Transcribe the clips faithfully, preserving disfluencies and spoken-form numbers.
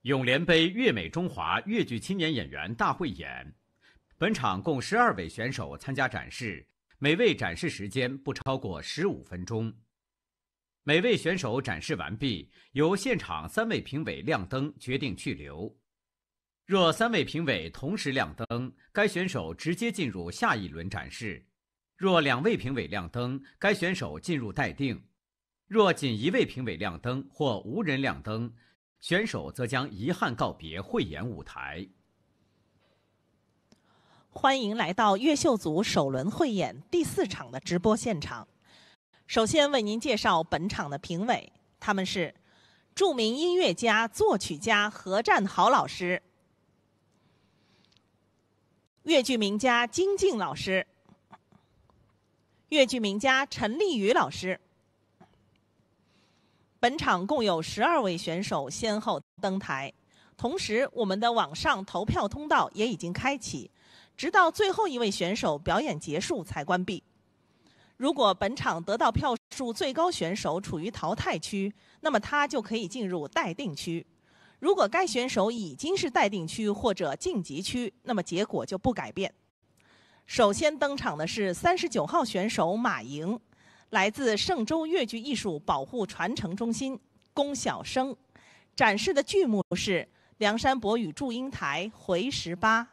永联杯粤美中华越剧青年演员大汇演。本场共十二位选手参加展示，每位展示时间不超过十五分钟。每位选手展示完毕，由现场三位评委亮灯决定去留。若三位评委同时亮灯，该选手直接进入下一轮展示；若两位评委亮灯，该选手进入待定；若仅一位评委亮灯或无人亮灯，选手则将遗憾告别汇演舞台。欢迎来到越秀组首轮汇演第四场的直播现场。首先为您介绍本场的评委，他们是著名音乐家、作曲家何占豪老师、越剧名家金靖老师、越剧名家陈丽雨老师。本场共有十二位选手先后登台，同时我们的网上投票通道也已经开启，直到最后一位选手表演结束才关闭。如果本场得到票数最高选手处于淘汰区，那么他就可以进入待定区。如果该选手已经是待定区或者晋级区，那么结果就不改变。首先登场的是三十九号选手马莹，来自嵊州越剧艺术保护传承中心，宫晓声。展示的剧目是《梁山伯与祝英台》回十八。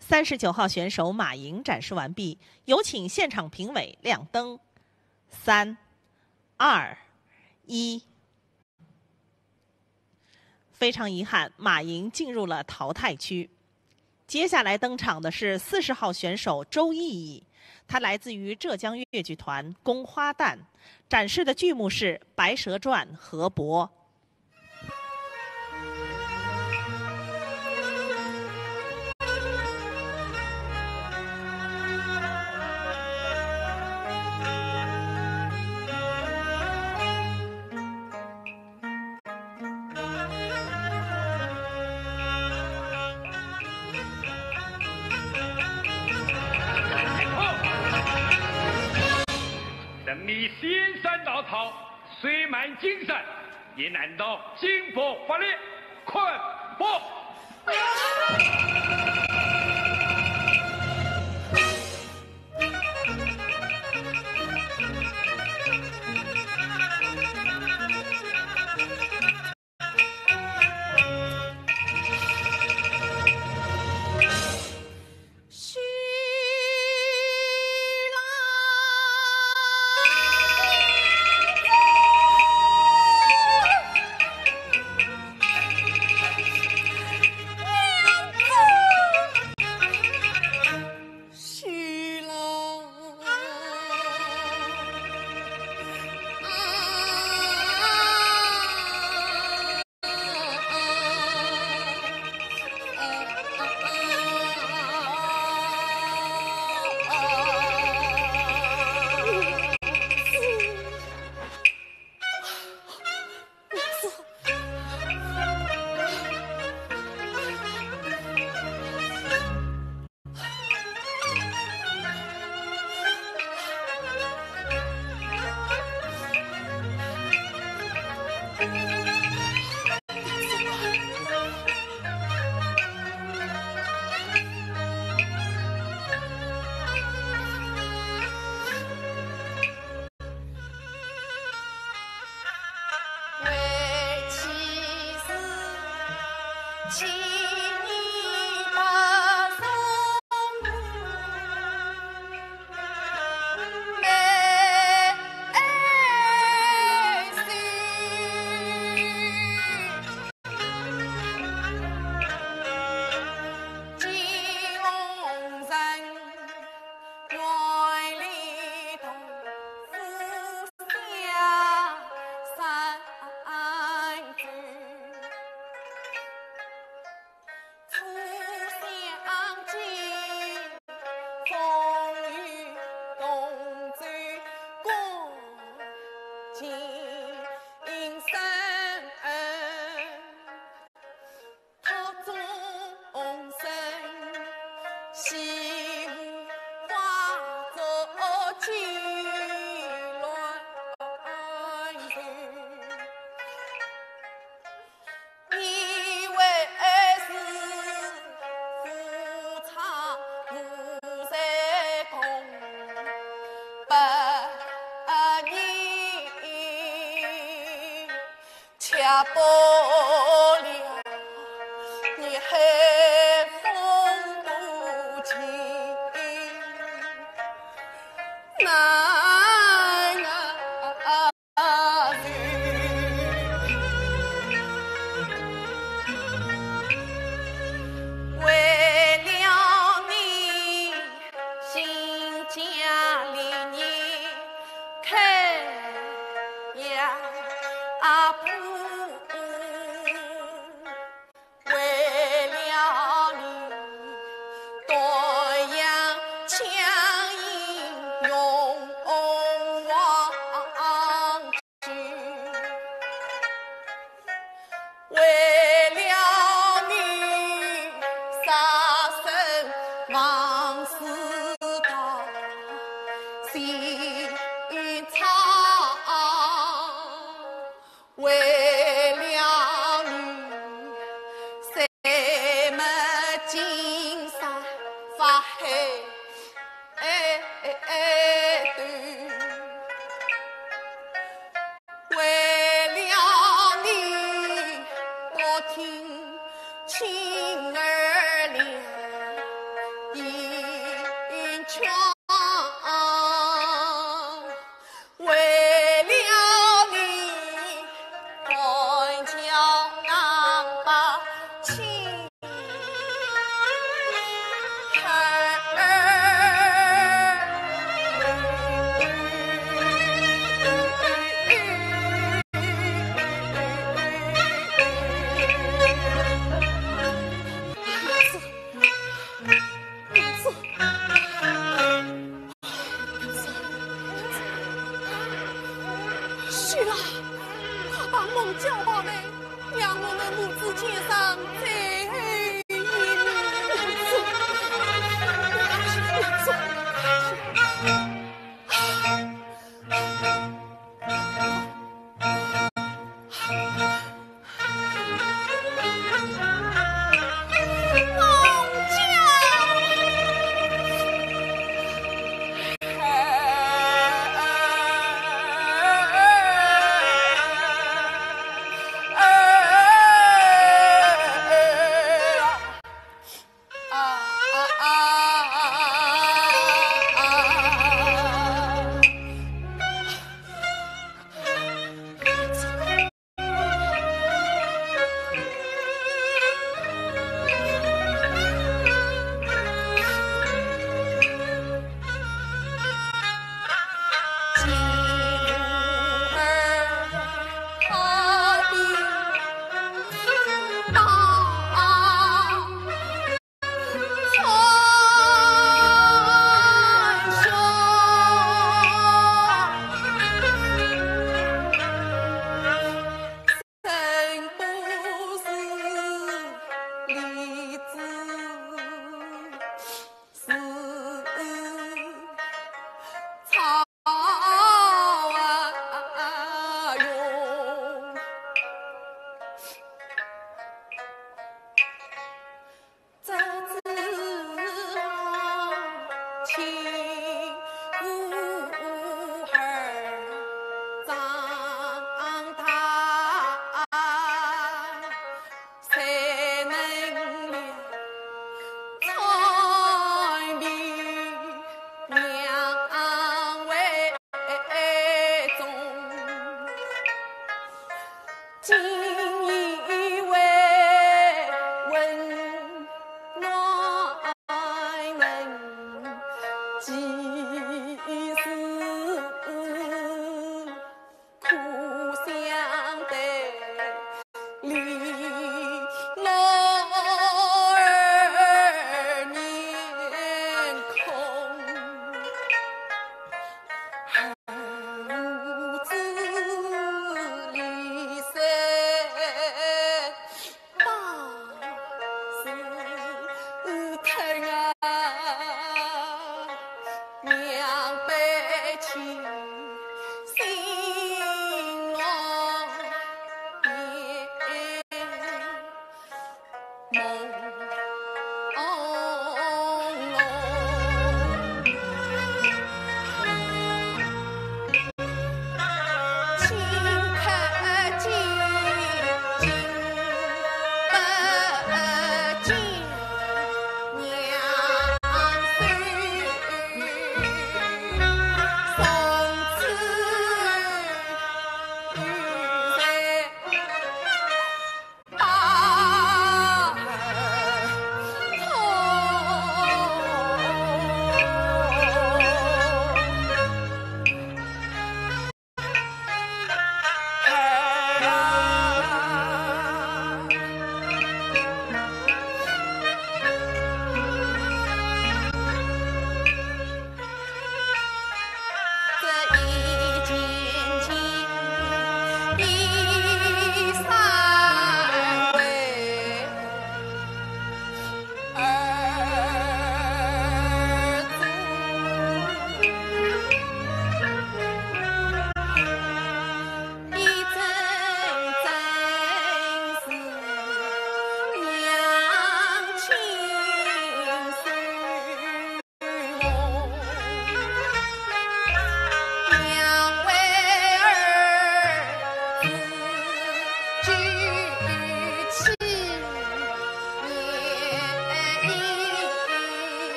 三十九号选手马莹展示完毕，有请现场评委亮灯。三、二、一。非常遗憾，马莹进入了淘汰区。接下来登场的是四十号选手周艺艺，她来自于浙江越剧团宫花旦，展示的剧目是《白蛇传》《河伯》。人民仙山道草，水满金山，你难道金不发力？看不！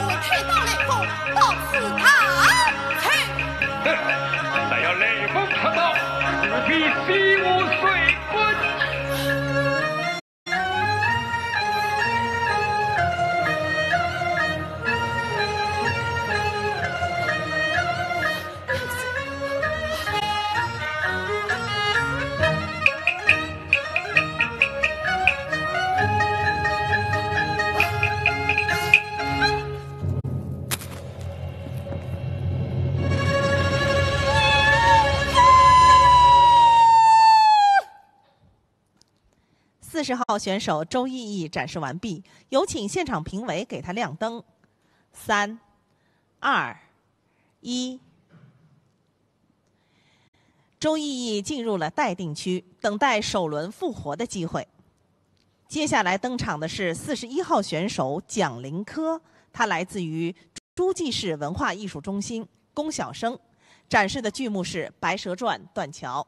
我退到雷峰，到此打去。哼，只要雷峰出刀，势必飞虎碎骨。四十号选手周奕奕展示完毕，有请现场评委给他亮灯。三、二、一。周奕奕进入了待定区，等待首轮复活的机会。接下来登场的是四十一号选手蒋林科，他来自于诸暨市文化艺术中心，供小生，展示的剧目是《白蛇传》《断桥》。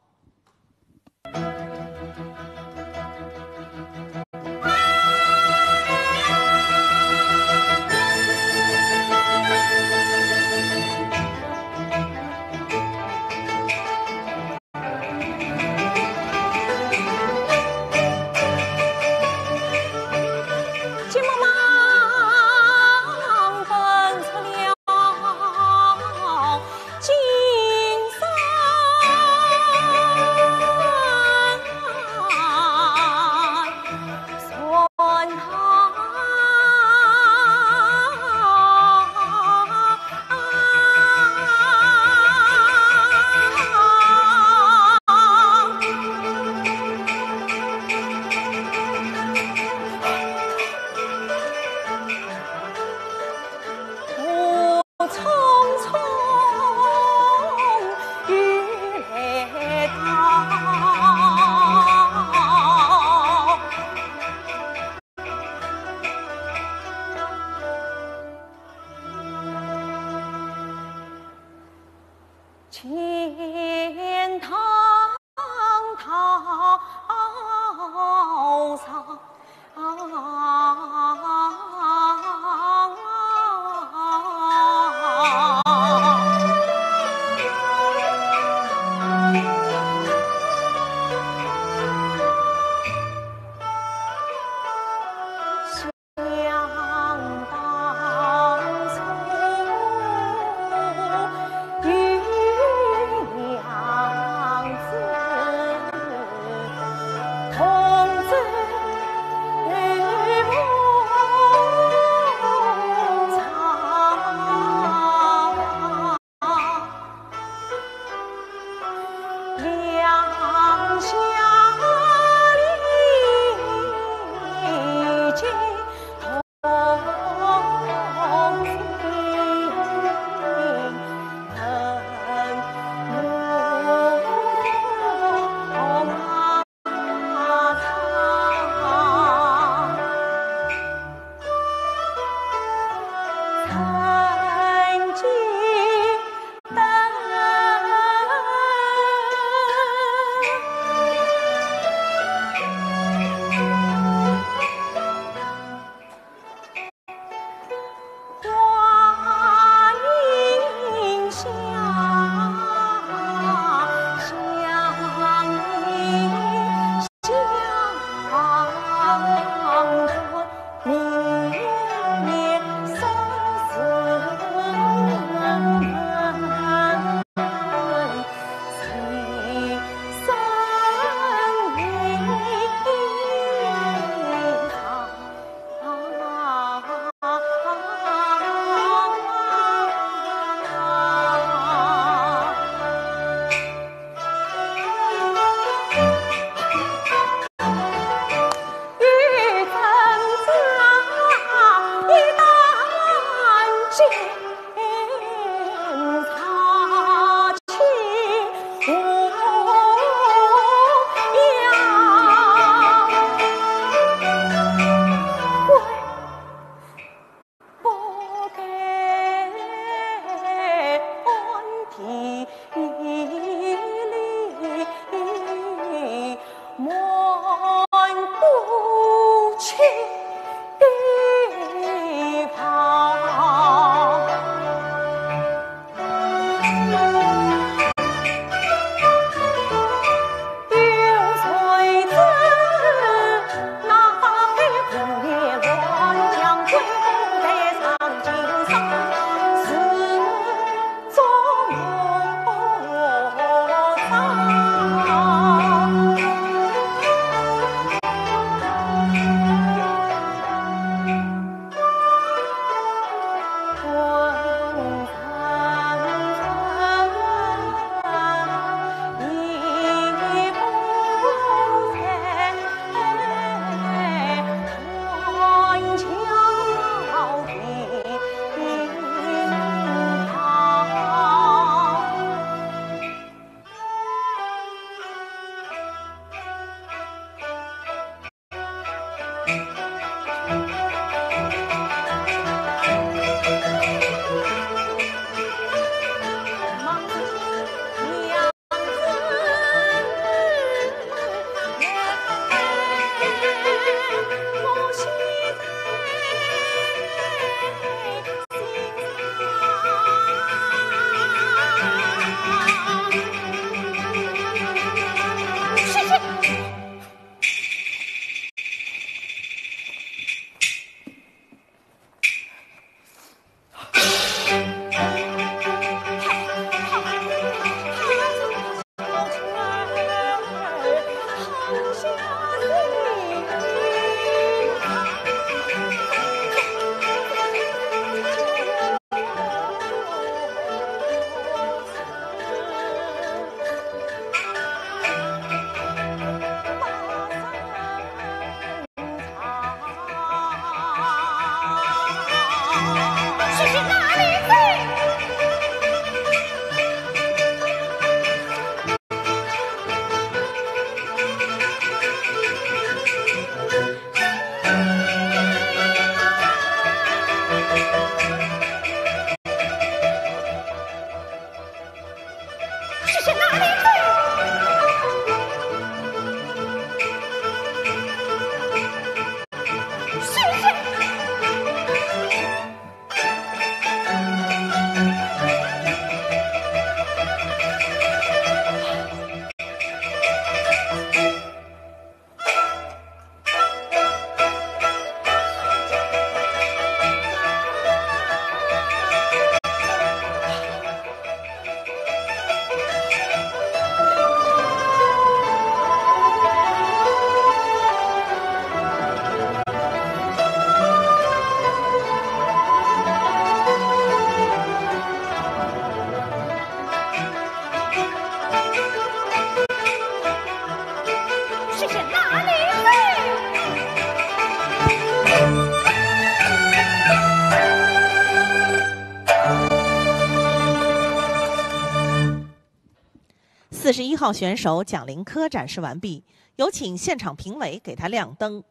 十一号选手蒋林科展示完毕，有请现场评委给他亮灯。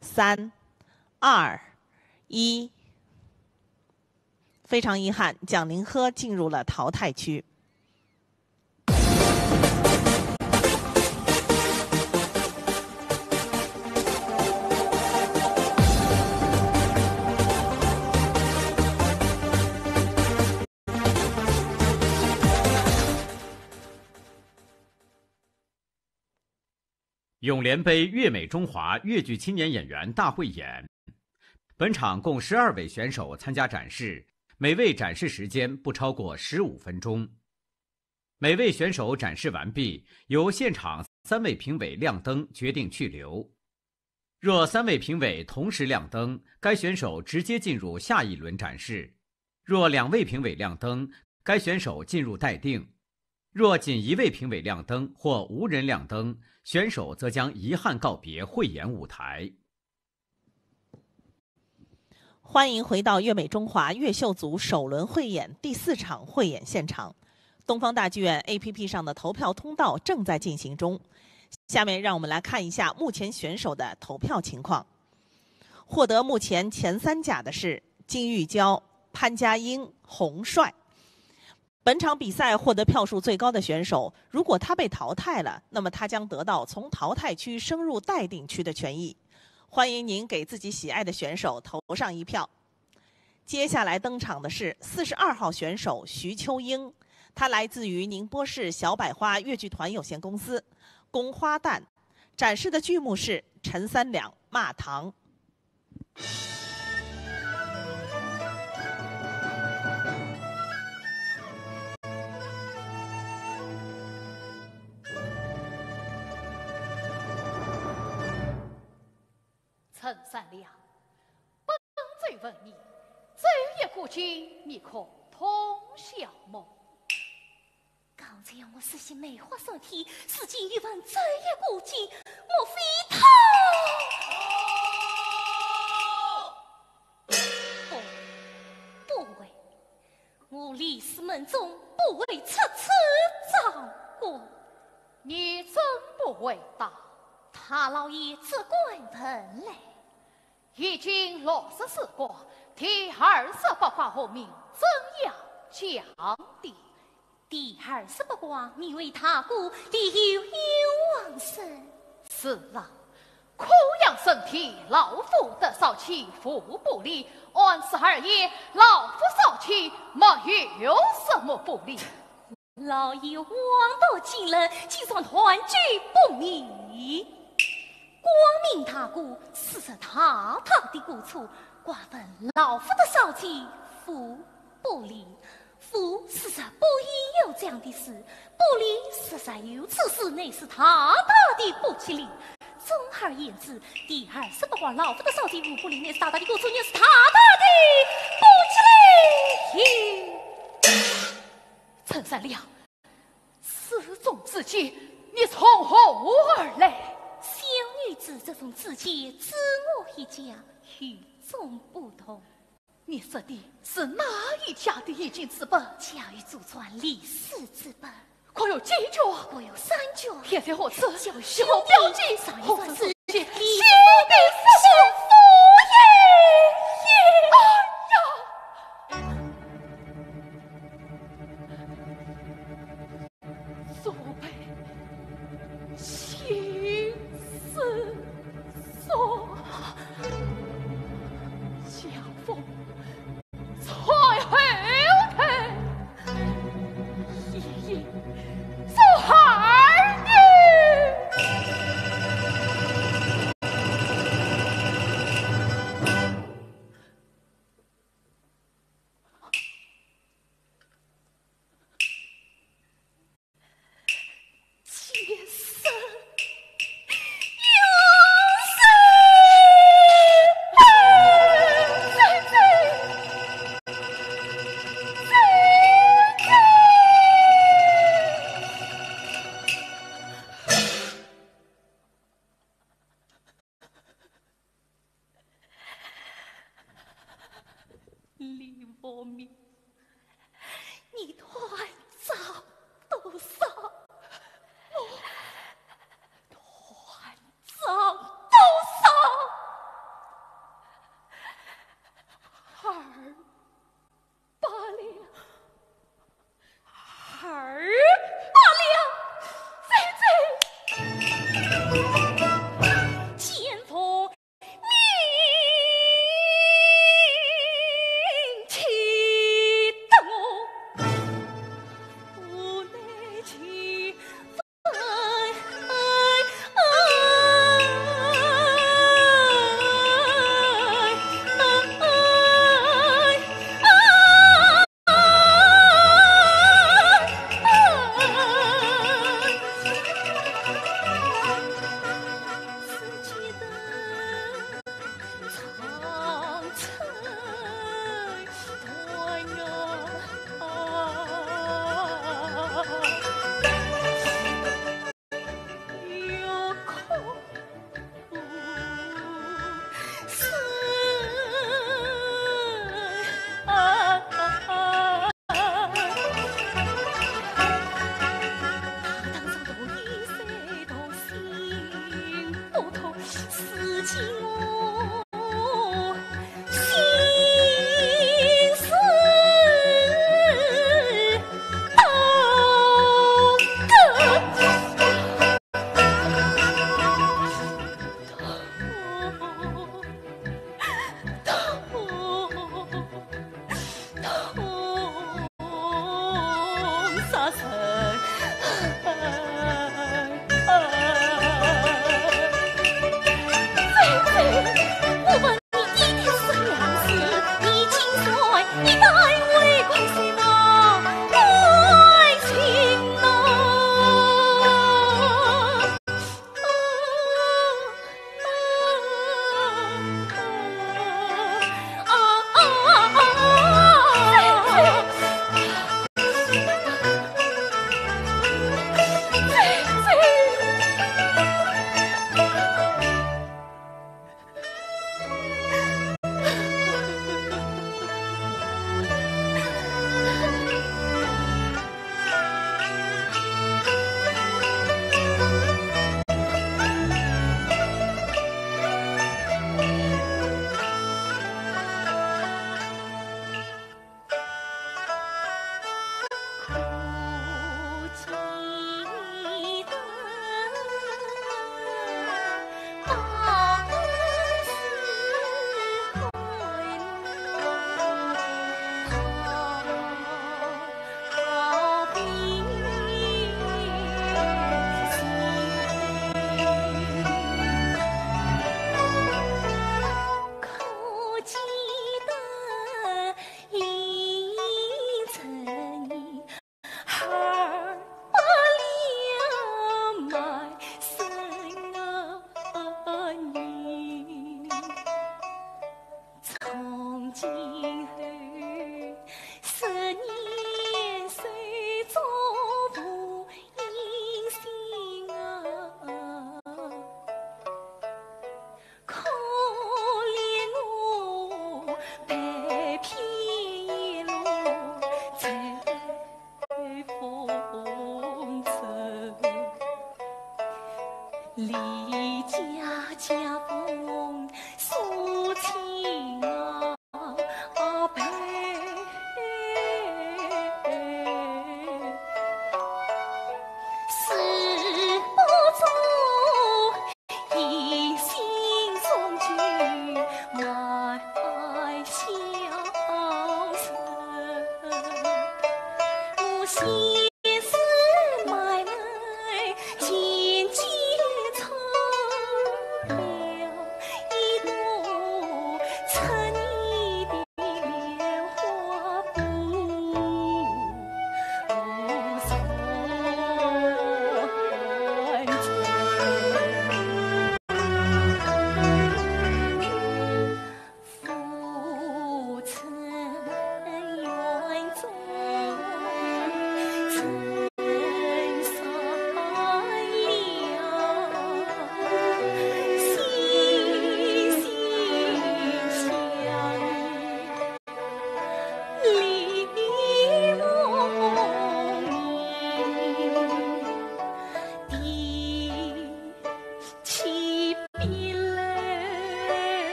三、二、一。非常遗憾，蒋林科进入了淘汰区。永联杯越美中华越剧青年演员大汇演。本场共十二位选手参加展示，每位展示时间不超过十五分钟。每位选手展示完毕，由现场三位评委亮灯决定去留。若三位评委同时亮灯，该选手直接进入下一轮展示。若两位评委亮灯，该选手进入待定。若仅一位评委亮灯或无人亮灯，选手则将遗憾告别汇演舞台。欢迎回到越美中华越秀组首轮汇演第四场汇演现场。东方大剧院A P P上的投票通道正在进行中。下面让我们来看一下目前选手的投票情况。获得目前前三甲的是金玉娇、潘佳英、洪帅。本场比赛获得票数最高的选手，如果他被淘汰了，那么他将得到从淘汰区升入待定区的权益。欢迎您给自己喜爱的选手投上一票。接下来登场的是四十二号选手徐秋英，她来自于宁波市小百花越剧团有限公司，宫花旦，展示的剧目是《陈三两骂唐》。陈三两，本座问你，这一过境，你可通晓么？ 刚才我仔细梅花三天，如今又问这一过境，莫非他？不，不会，我李氏门中不会出此状况。你真不会道？大老爷只管问来。 已经六十四卦，第二十八卦何名？怎样讲的？第二十八卦，名为大姑，里有冤枉神。是啊，可阳神替老夫得少妻，无不利。按此而言，老夫少妻没有什么不利。 老爷枉道金轮，竟然断句不明。光明大姑，事实大大的过错，怪问老夫的少妻无不利。无，事实不应有这样的事，不利，事实有此事，乃是大大的不吉利。总而言之，第二十八卦，老夫的少妻无不利，乃是大大的过错，乃是大大的不吉利。 陈三两，此种知见，你从何而来？小女子这种知见，只我一家，与众不同。你说的是哪一家的一经之本？家有祖传，李氏之本。可有几卷？可有三卷。现在何处？交与小弟。何处？上一卷是李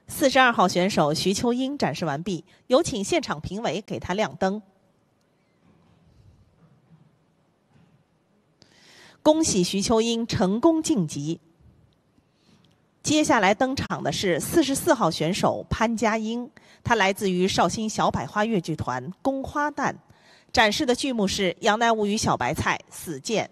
四十二号选手徐秋莺展示完毕，有请现场评委给她亮灯。恭喜徐秋莺成功晋级。接下来登场的是四十四号选手潘佳英，她来自于绍兴小百花越剧团宫花旦，展示的剧目是杨乃武与小白菜《死剑》。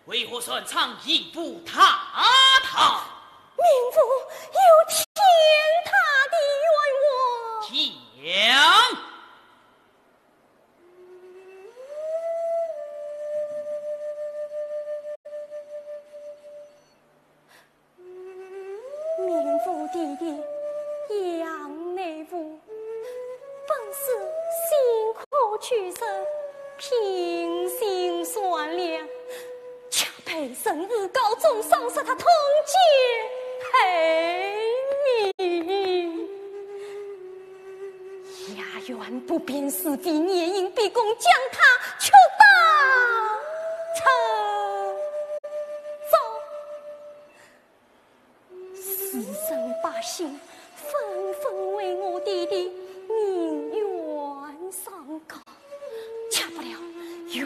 为何船舱已不塌塌？民妇有天大的冤枉。讲。民妇弟弟杨乃武，本是辛苦出身，品行善良，却被人诬告，终伤，使他通奸害命。衙役不辨是非，严刑逼供，将他处打成招。 世人百姓纷纷为我弟弟鸣冤上告，吃不了，县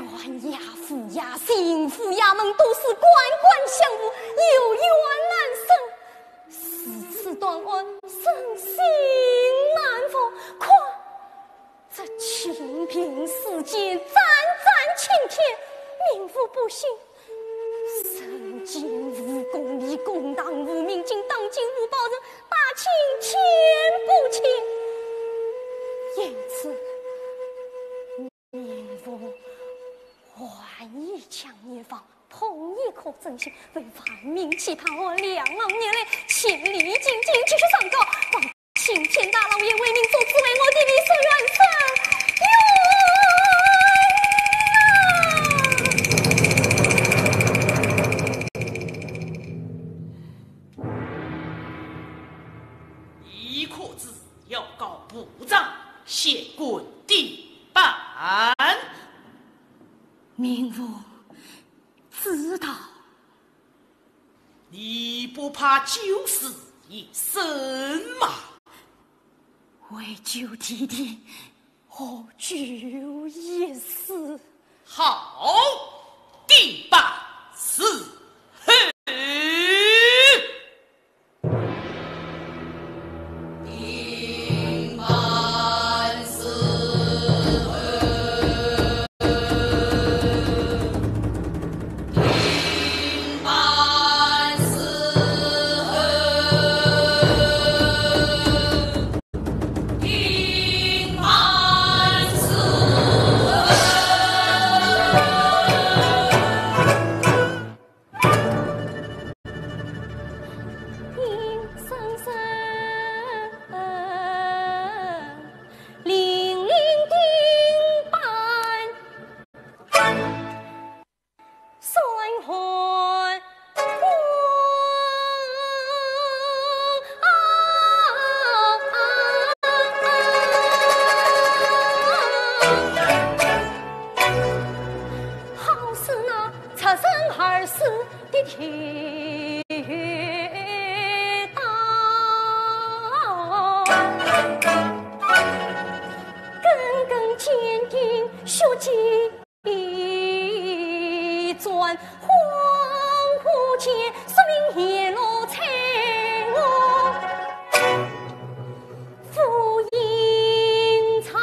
衙、府衙、巡抚衙门都是官官相护，有冤难伸。如此断案，人心难复。看，这清平事件，斩斩青天，民妇不幸， 人间无公理，公堂无民警，当今无保人，百姓千不千。因此，民妇还以抢冤方，同意可真心，为万民期盼，我两耳热泪，千里进京，继续上告。 请钱大老爷为民做主，为我弟弟伸冤伸冤啊！你可知要告部长、县官的办？民妇知道。 你不怕九死一生吗？为救弟弟，何惧一死？好，定办伺候。定办 好似那出生二世的铁道，根根坚定，血迹一转，荒芜间，宿命叶落，催我赴阴曹。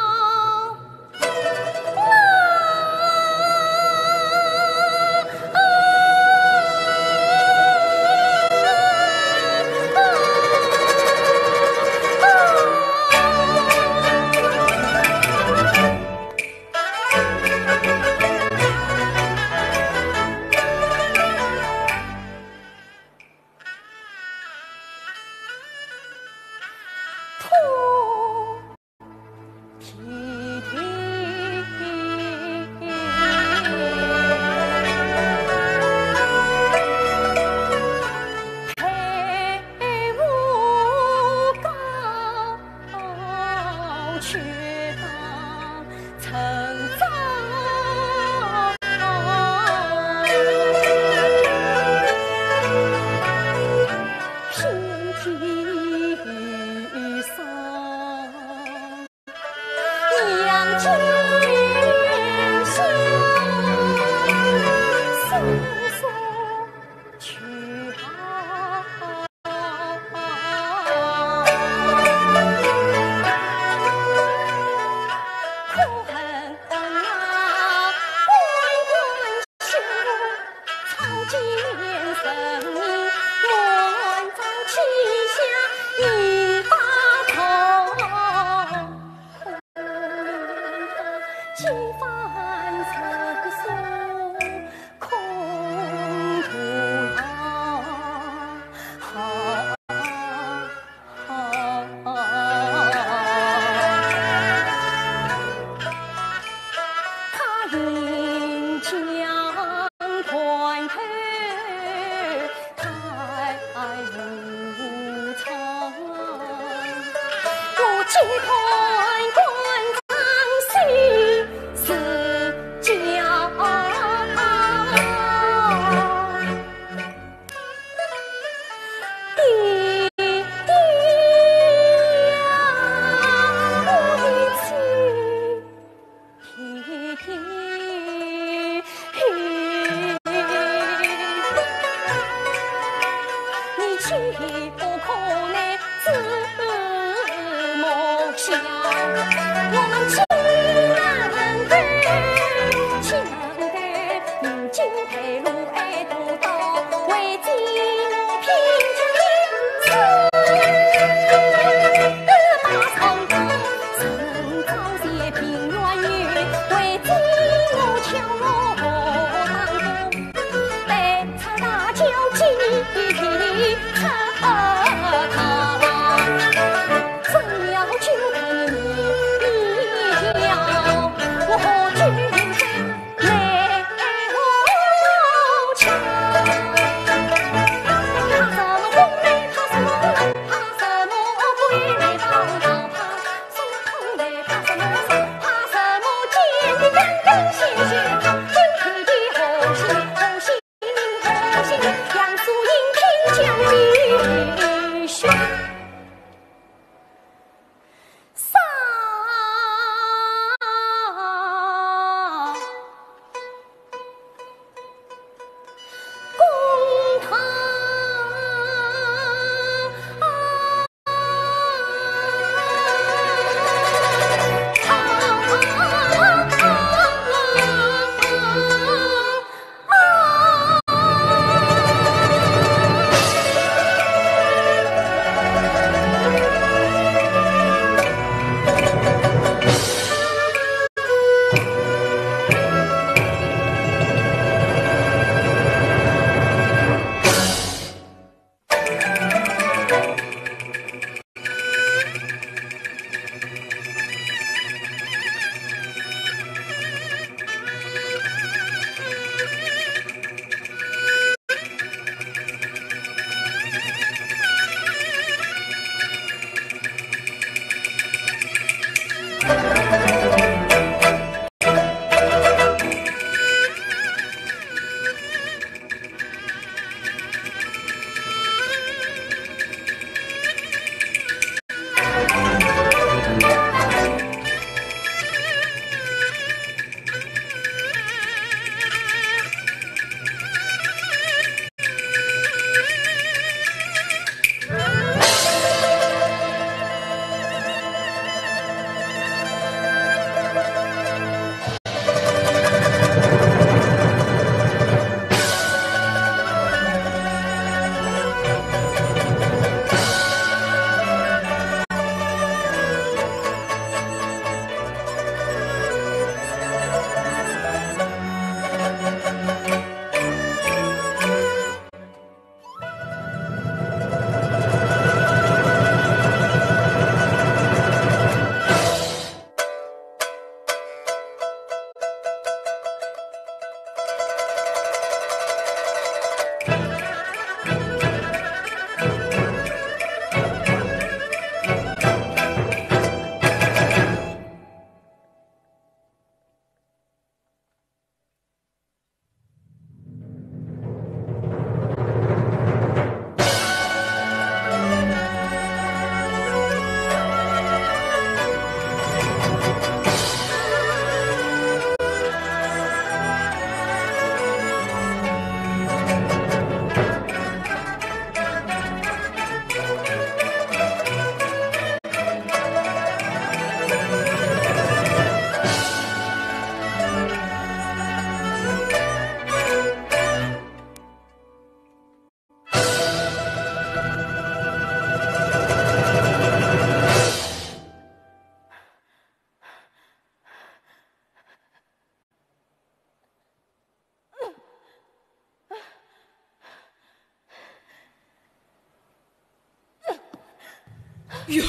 哟，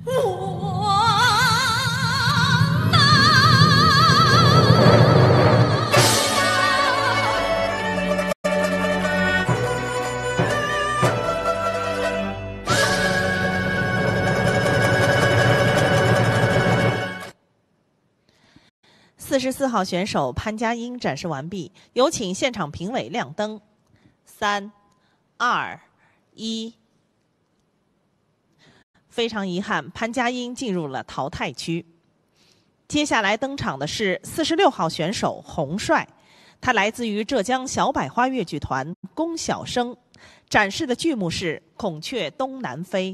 哟，我呐。四十四号选手潘佳音展示完毕，有请现场评委亮灯。三、二、一。非常遗憾，潘佳音进入了淘汰区。接下来登场的是四十六号选手洪帅，他来自于浙江小百花越剧团宫晓声，展示的剧目是《孔雀东南飞》。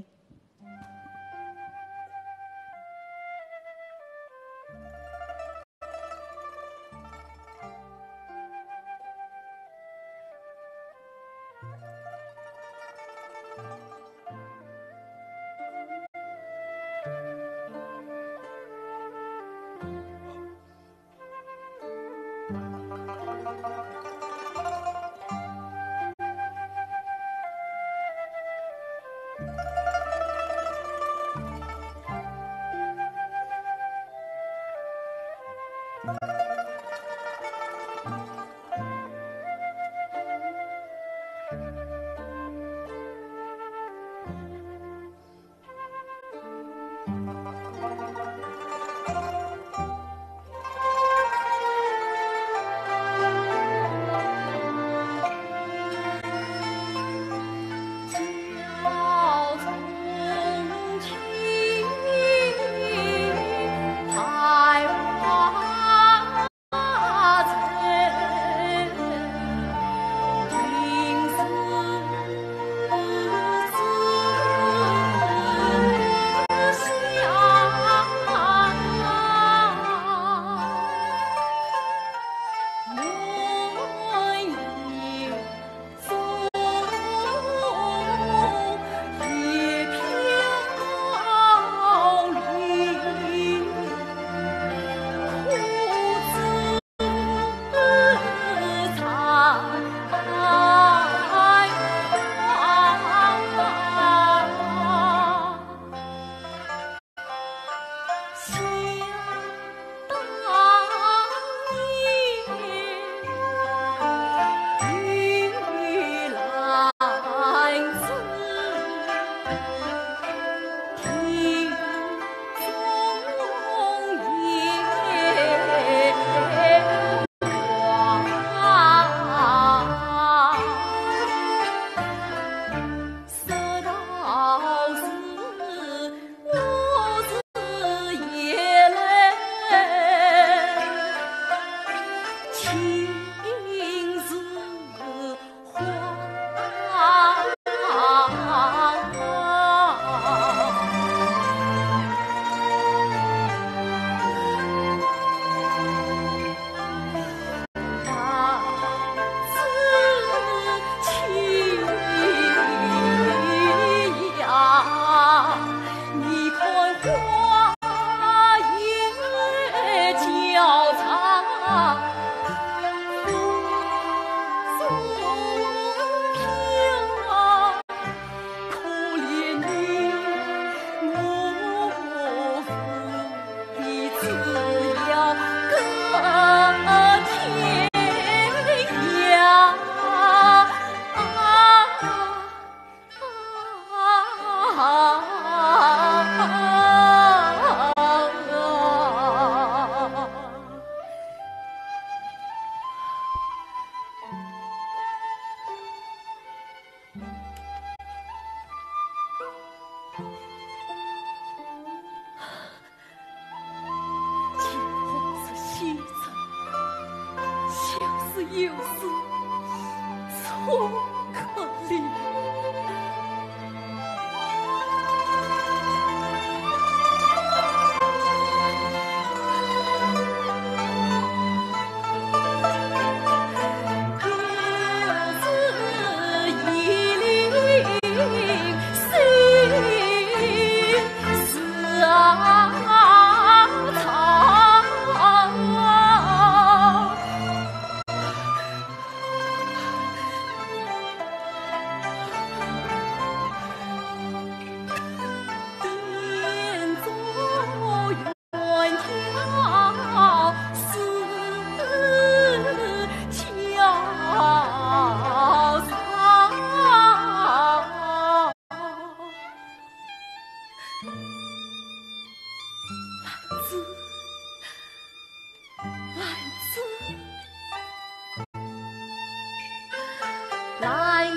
天，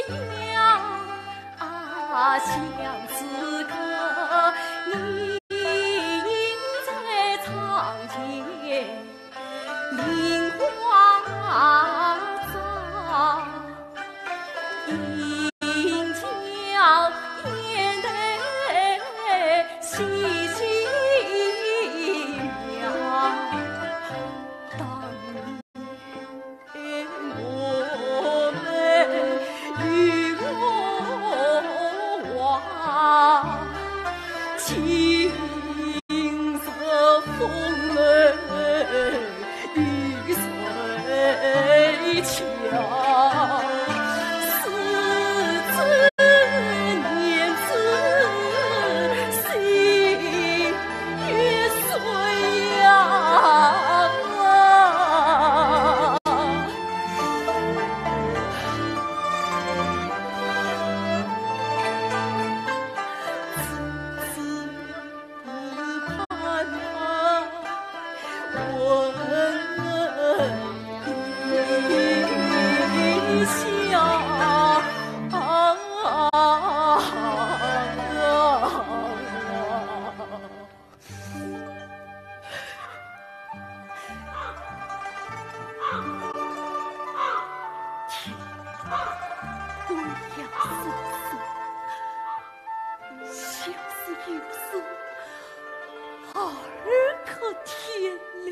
鬼呀！笑死，笑死又死，二可天了。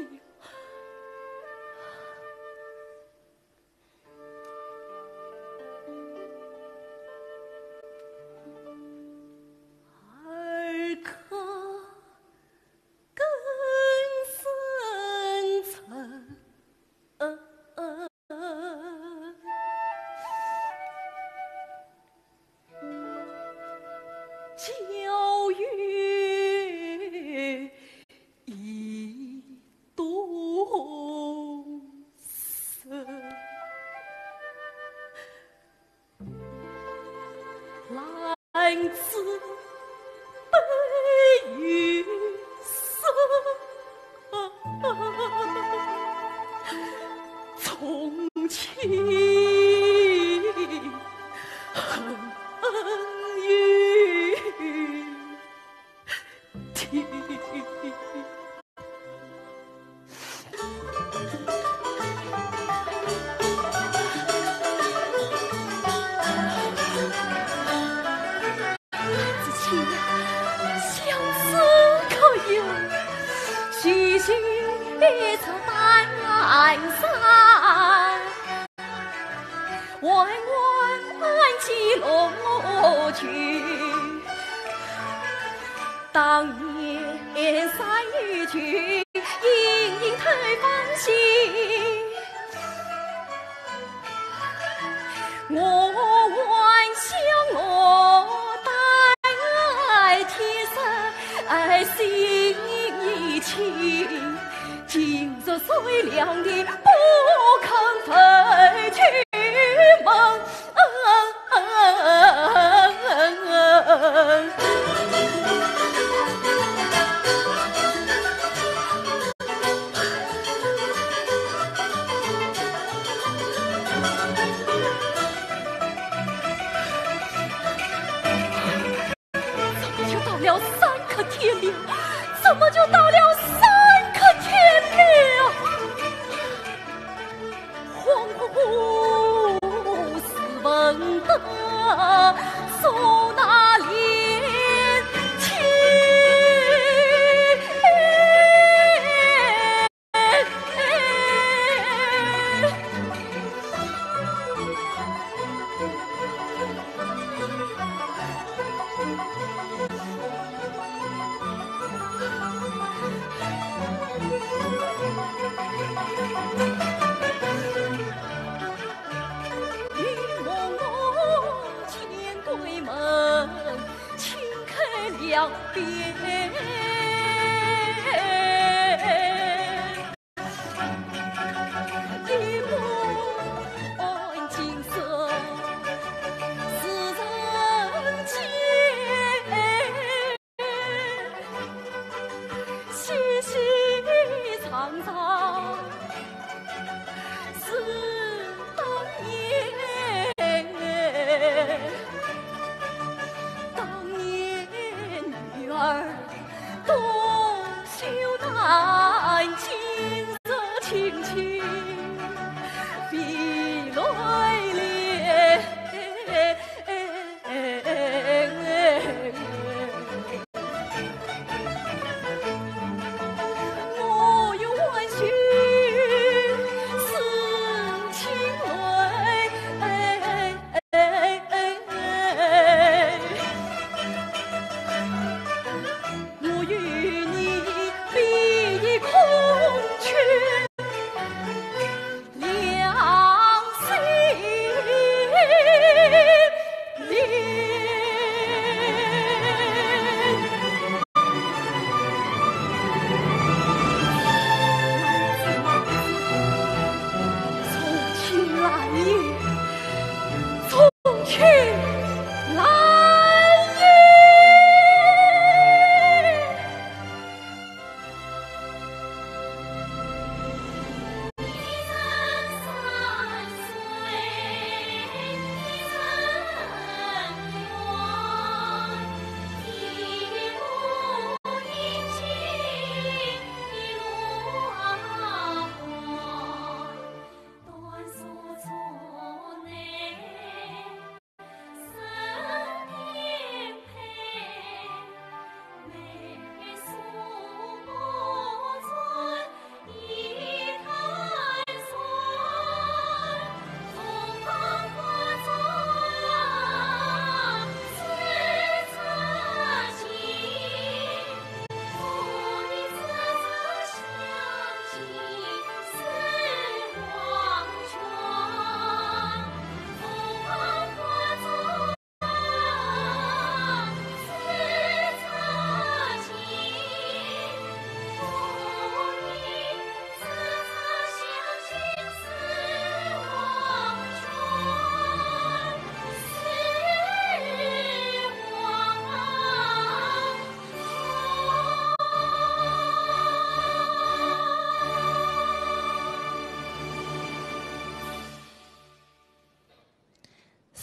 怎么就到了三刻天亮？怎么就到了三刻天亮？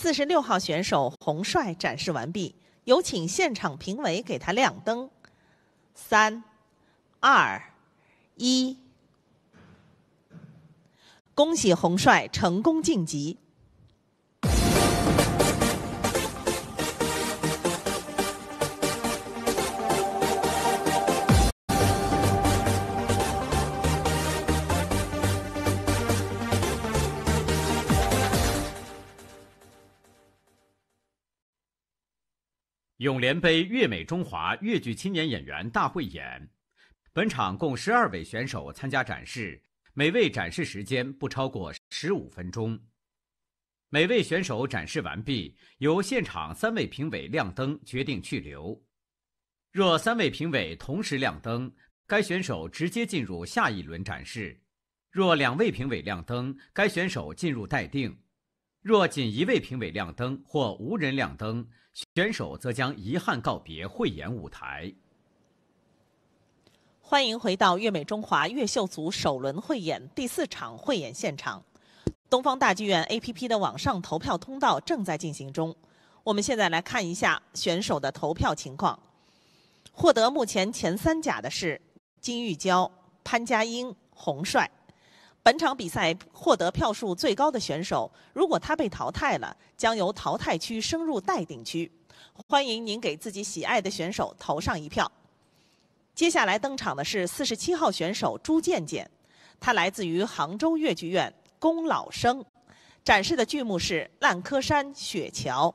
四十六号选手洪帅展示完毕，有请现场评委给他亮灯。三、二、一，恭喜洪帅成功晋级。 永联杯粤美中华越剧青年演员大汇演。本场共十二位选手参加展示，每位展示时间不超过十五分钟。每位选手展示完毕，由现场三位评委亮灯决定去留。若三位评委同时亮灯，该选手直接进入下一轮展示。 若两位评委亮灯，该选手进入待定。若仅一位评委亮灯或无人亮灯，选手则将遗憾告别汇演舞台。欢迎回到越美中华越秀组首轮汇演第四场汇演现场。东方大剧院A P P的网上投票通道正在进行中。我们现在来看一下选手的投票情况。获得目前前三甲的是 金玉娇、潘佳英、洪帅。本场比赛获得票数最高的选手，如果他被淘汰了，将由淘汰区升入待定区。欢迎您给自己喜爱的选手投上一票。接下来登场的是四十七号选手朱健健，他来自于杭州越剧院《宫老生》，展示的剧目是《烂柯山雪桥》。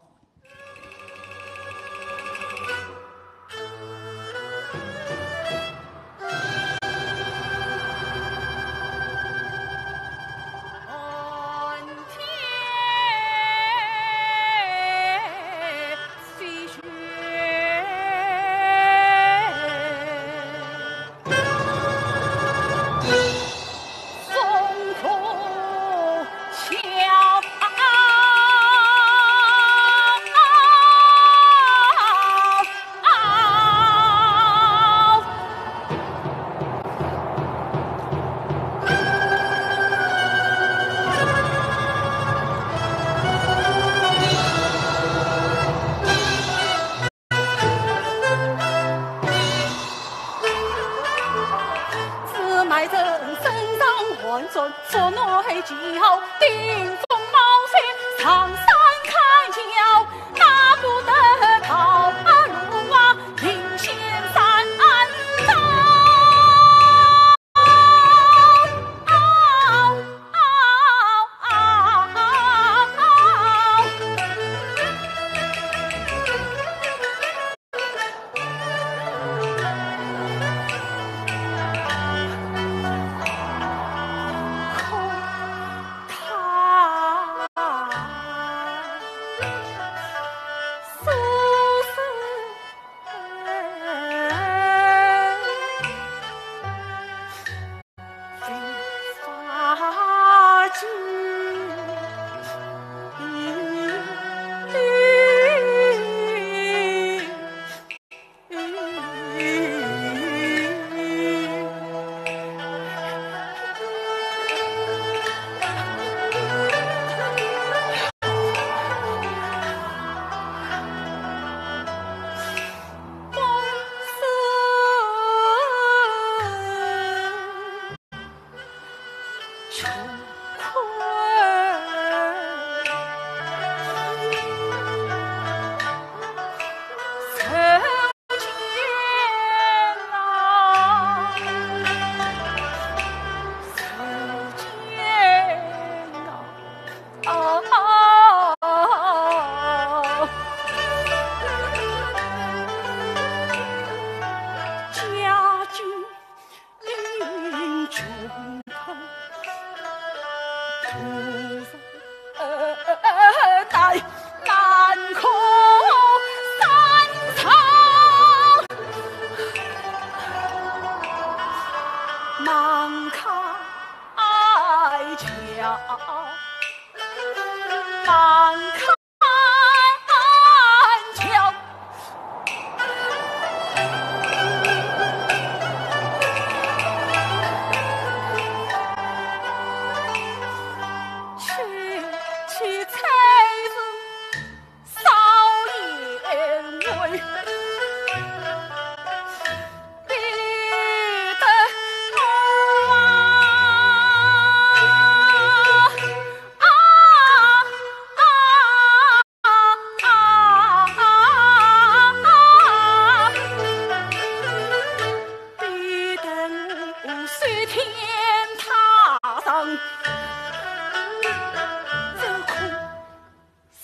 只恐山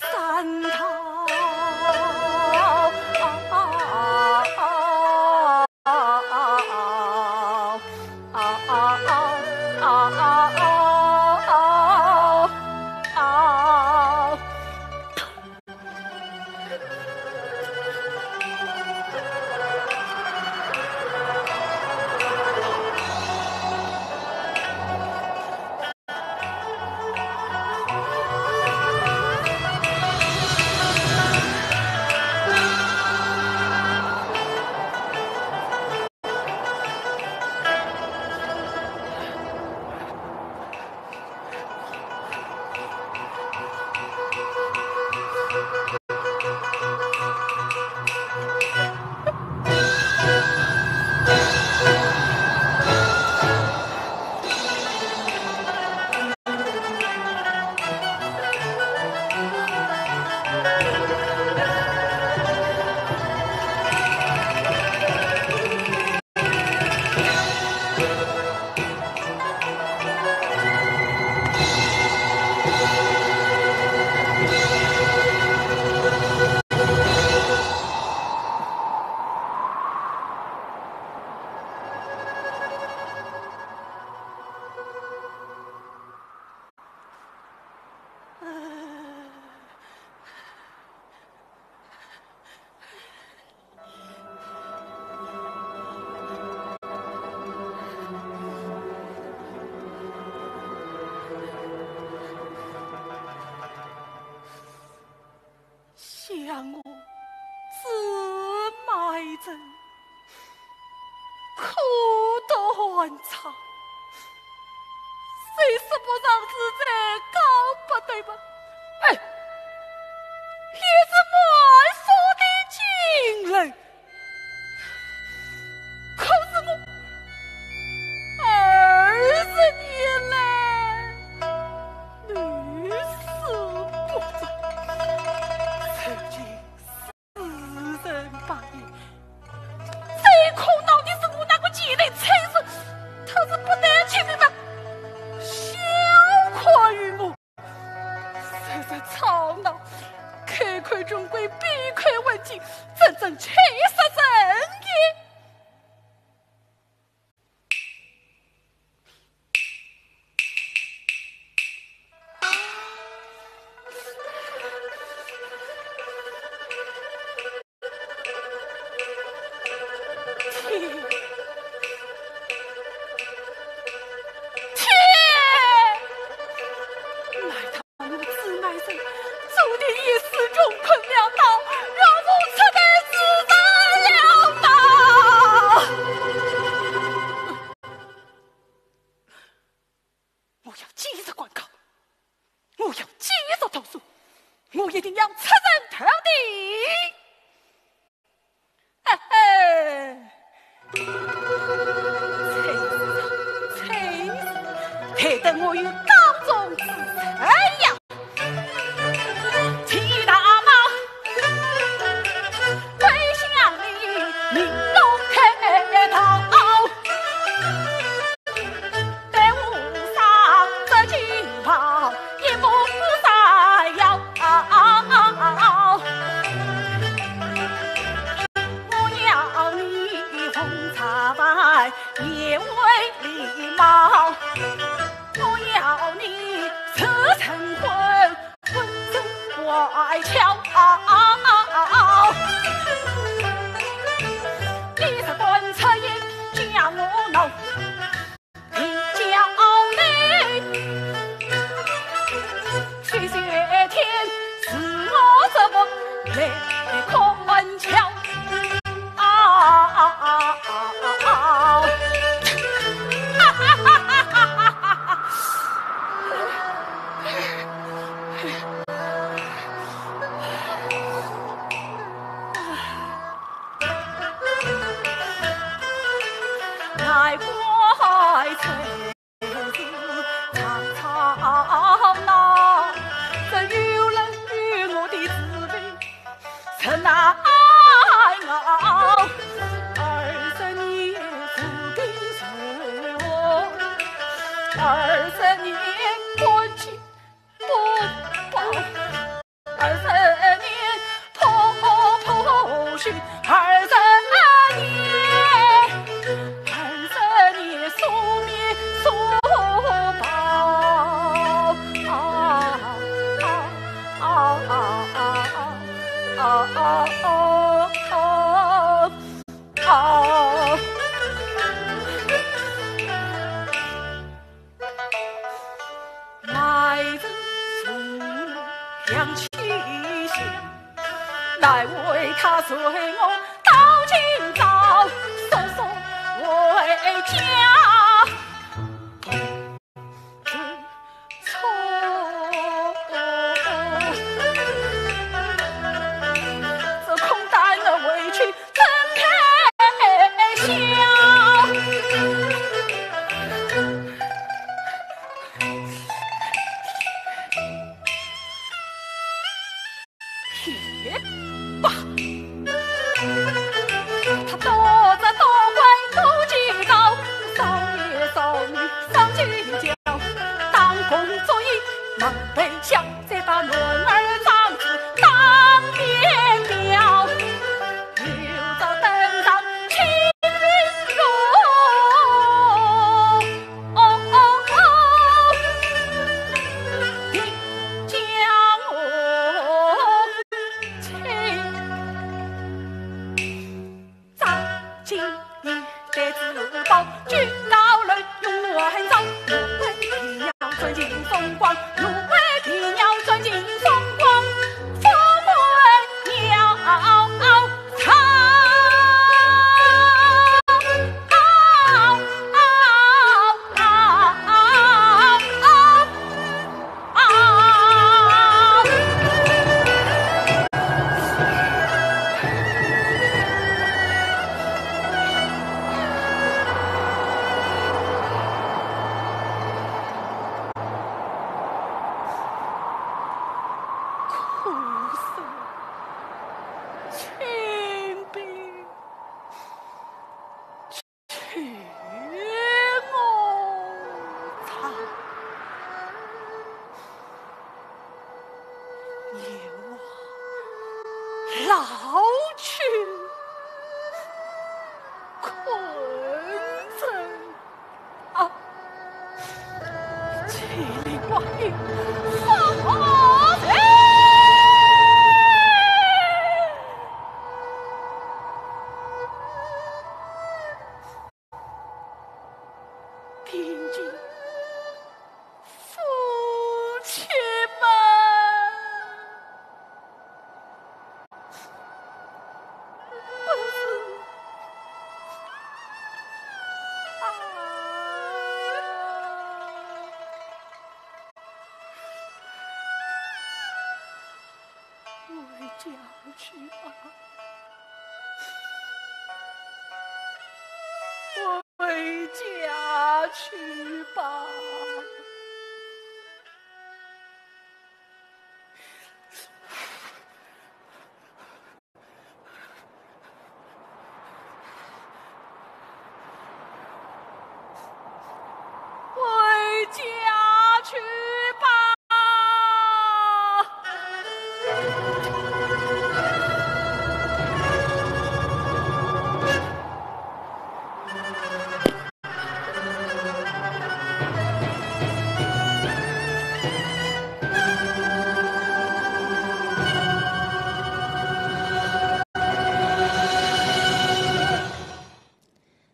倒。想我自卖身，苦读寒窗，虽是不上之才，高不得吧？哎，也是满腹的经纶。 可是我二十年来屡试不中，如今时辰八年，最苦恼的是我那个贱人崔氏，她是不但欺瞒，还要与我 实在吵闹，开口穷鬼，闭口问计，真正气死人也。天，天！难道我自卖身，注定一世穷困潦倒，让我出头自杀了吗？我要坚决抗告，我要坚决投诉，我一定要出人头地。嘿嘿，崔氏，崔氏，待得我有告状之日呀！待为他随我到今朝，速速回家。错，只恐待我回去怎开销？也罢。他多责多怪多计较，少爷少女少计较，当公作义，望备笑，再把男儿张子当面表。有朝登上青云路，哦哦哦，你将我 请张金一代之宝，举高楼永远照，我为你要钻进风光，我为你要钻进风光，风光要 苦死了，请兵，请我唱。阎王老君，困臣 啊，千里外有好人。天津夫妻们。 不是。啊，回家去吧，回家去吧。 回家去吧。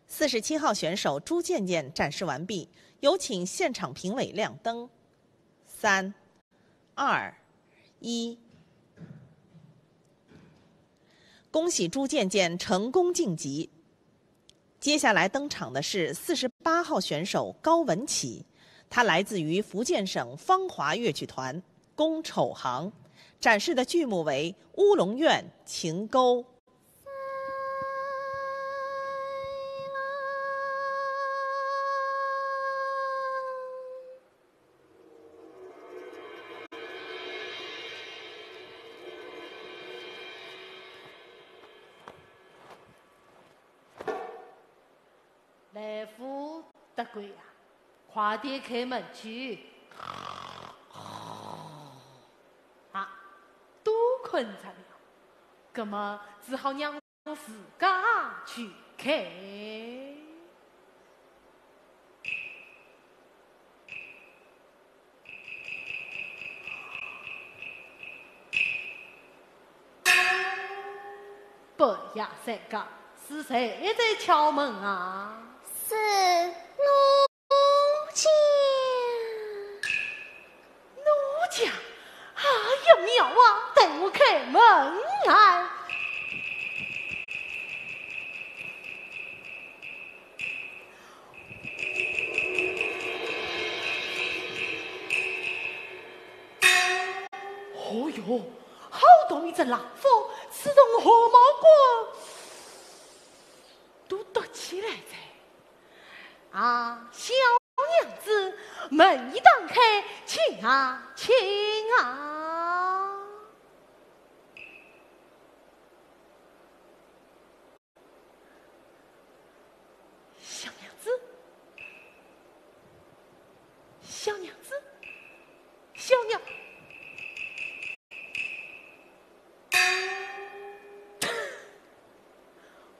四十七号选手朱健健展示完毕，有请现场评委亮灯。三、二、一。恭喜朱健健成功晋级。 接下来登场的是四十八号选手高文琪，他来自于福建省芳华越剧团《宫丑行》，展示的剧目为《乌龙院情勾》。 来福德贵呀，快点开门去。啊，都困着了，葛么只好让我自家去开。 半夜三更，是谁在敲门啊？是奴家。奴家？哎呀，妙啊，待我开门。来。哦哟，好大一阵冷风，吹得我汗毛管都立起来哉。啊，小娘子，门已打开，请啊，请啊。 小娘子，小娘子，小娘……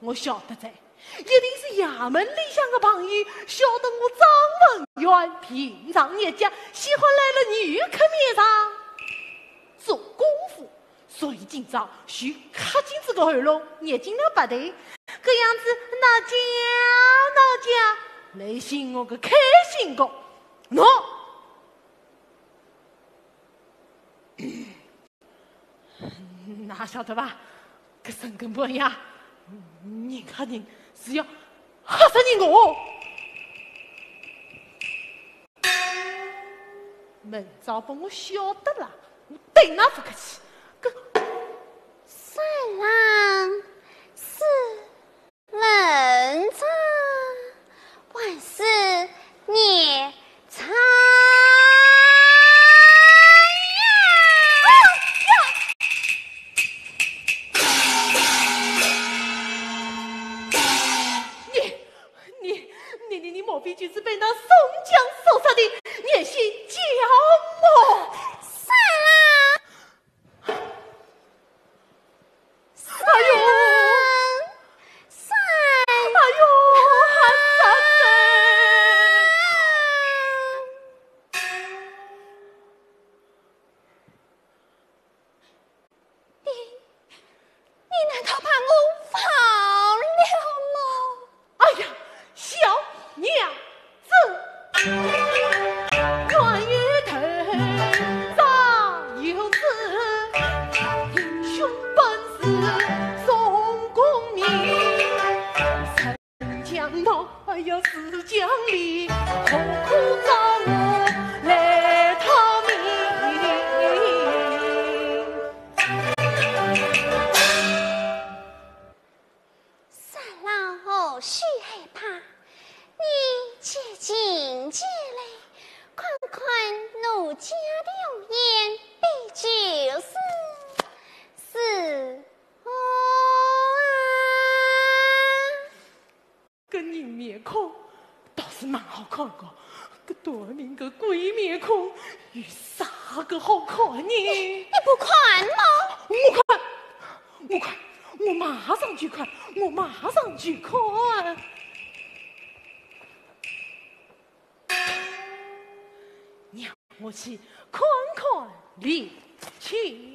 我晓得哉，一定是衙门里向的朋友晓得我张文远平常日脚喜欢来了女客面上做功夫， 所以今朝就卡紧仔个喉咙，捏紧了鼻头，搿样子哪讲哪讲，来寻我个开心个。喏，㑚晓得伐？搿深更半夜，人吓人是要吓死人个哦。 明朝拨我晓得了，我对㑚勿客气。搿……三郎是文章，还是孽障呀？哎呀呀！ 你，你，你，你，你莫非就是被那宋江所杀的孽心焦魔？三郎！哎呦！三郎！哎呦，喊三郎！ 你，你难道把我忘了吗？哎呀，小娘子，冤有头，债有主，英雄本是宋公明。 将来，哎呀，是将来，何苦找我来讨命？三郎何须害怕？你且进前来，看看奴家的容颜，比就是是我啊。 搿人面孔倒是蛮好看个，搿短命个鬼面孔有啥个好看呢？你不看吗？我看，我看，我马上就看，我马上就看。让我去看看李靖。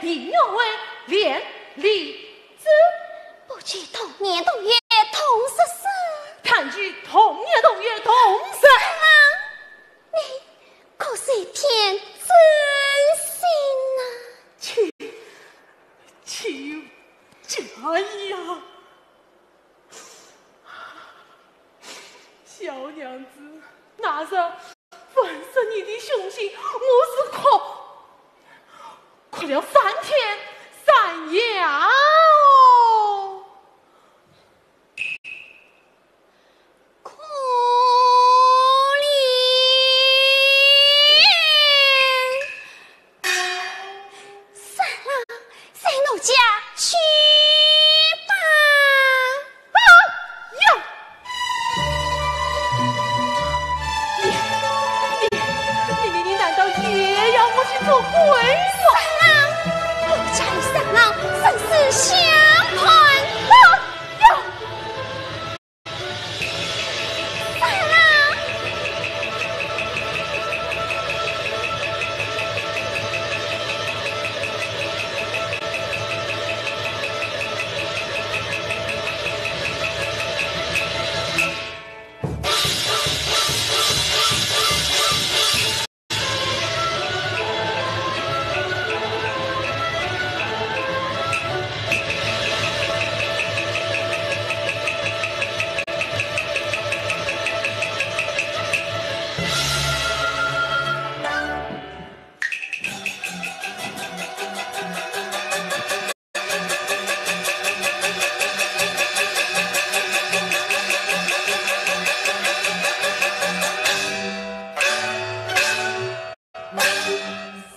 地庙会连理子。不求同年同月同日生，但求同年同月同日。啊，你可是一片真心啊。岂，岂有假意啊？ 小娘子，那日问失你的凶信，我是哭，哭了三天三夜啊！哦，可怜。算了，随奴家去吧。 啊呀！你，你，你，你，你难道也要我去做鬼吗？三郎，奴家与三郎生死相伴。啊呀！三郎。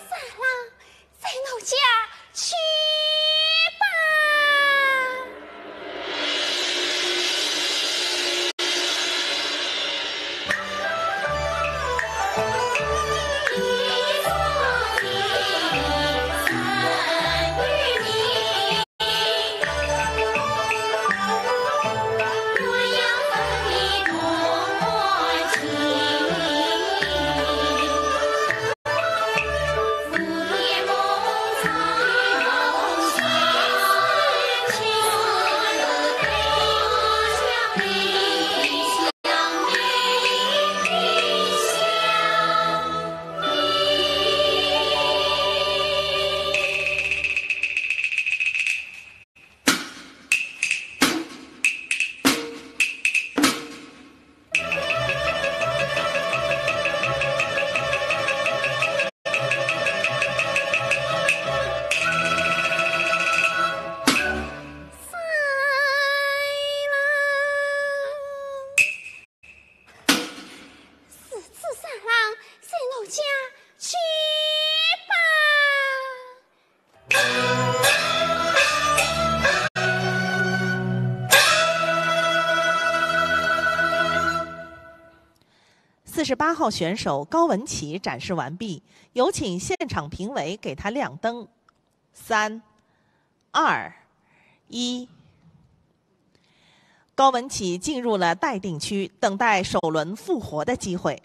三郎，随奴家去吧。如此三郎，随奴家去吧。 四十八号选手高文琪展示完毕，有请现场评委给他亮灯。三、二、一。高文琪进入了待定区，等待首轮复活的机会。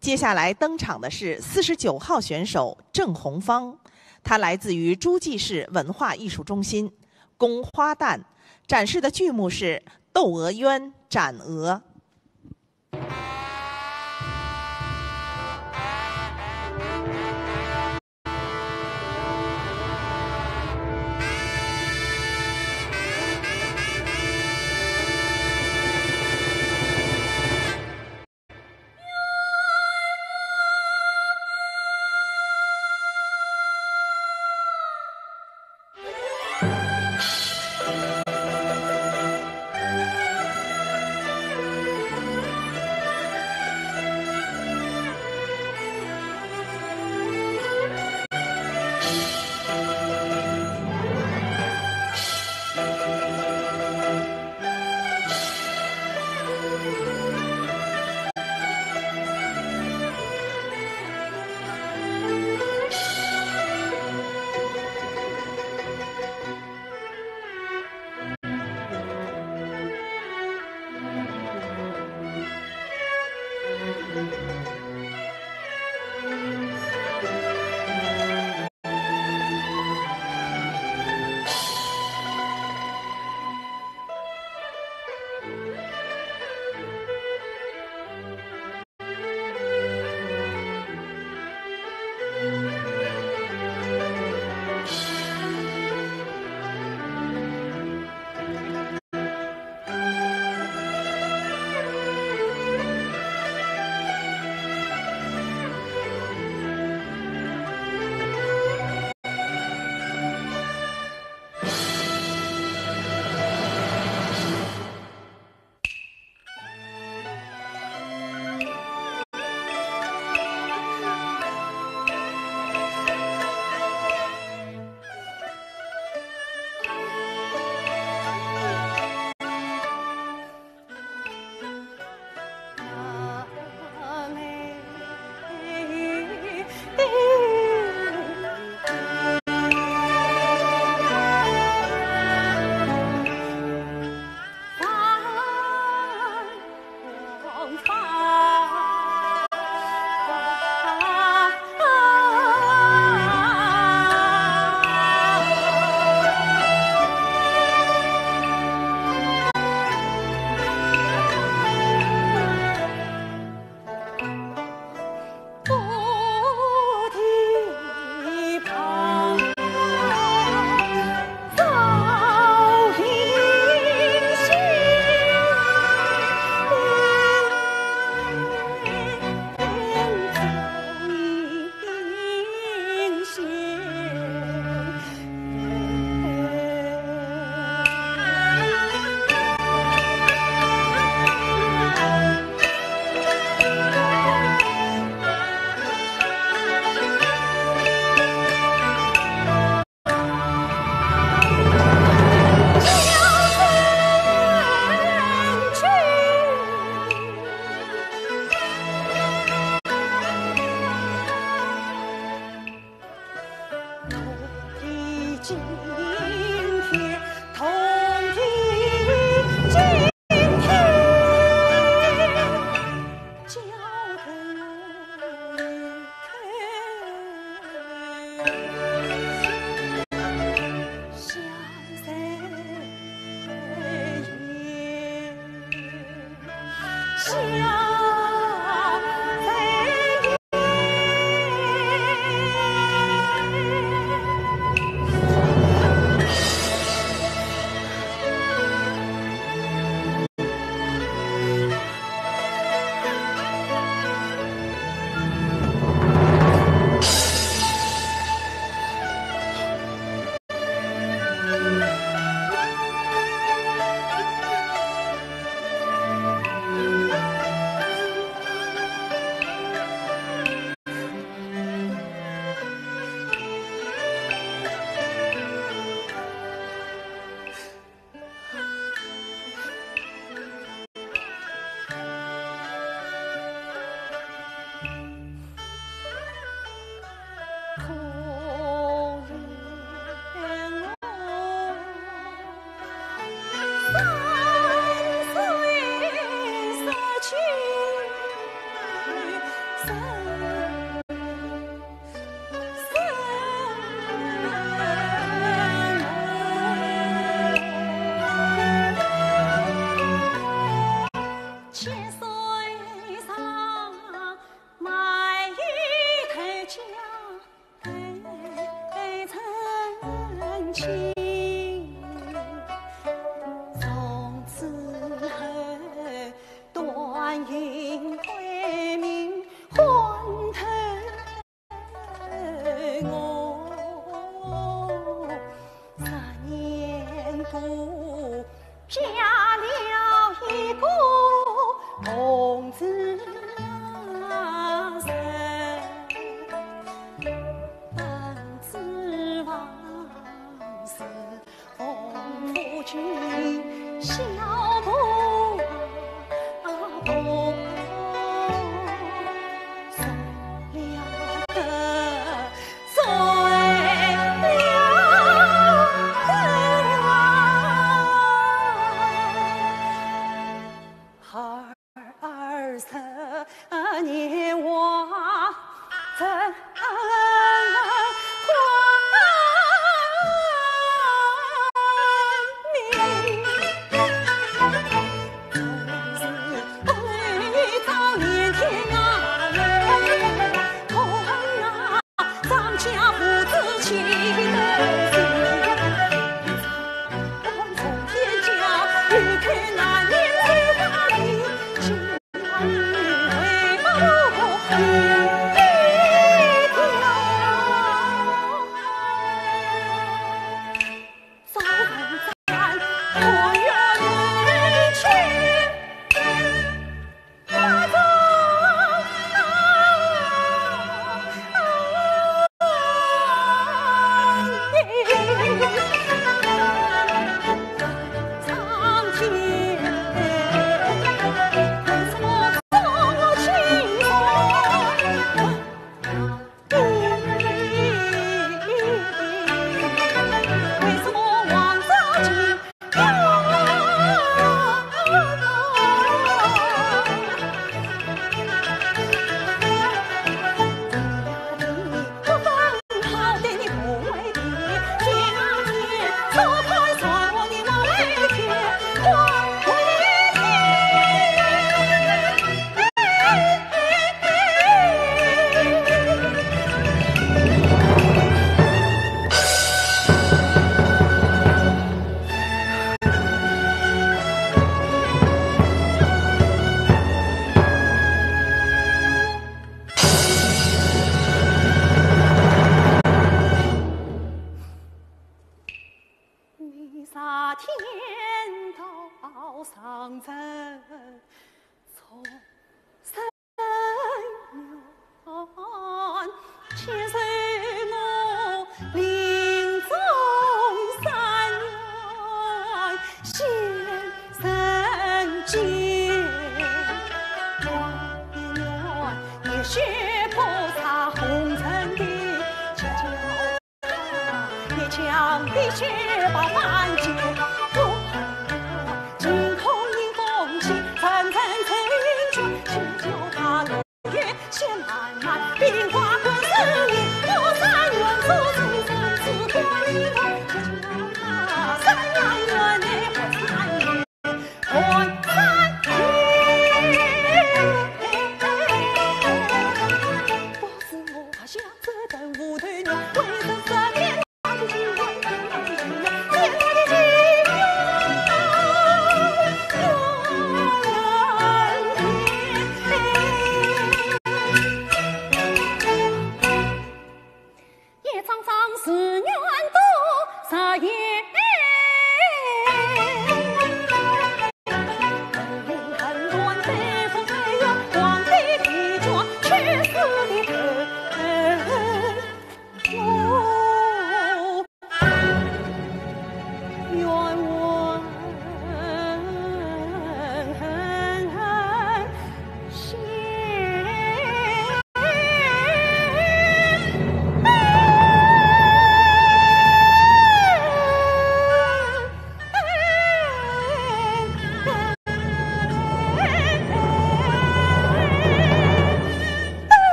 接下来登场的是四十九号选手郑红芳，她来自于诸暨市文化艺术中心，宫花旦，展示的剧目是《窦娥冤斩娥》。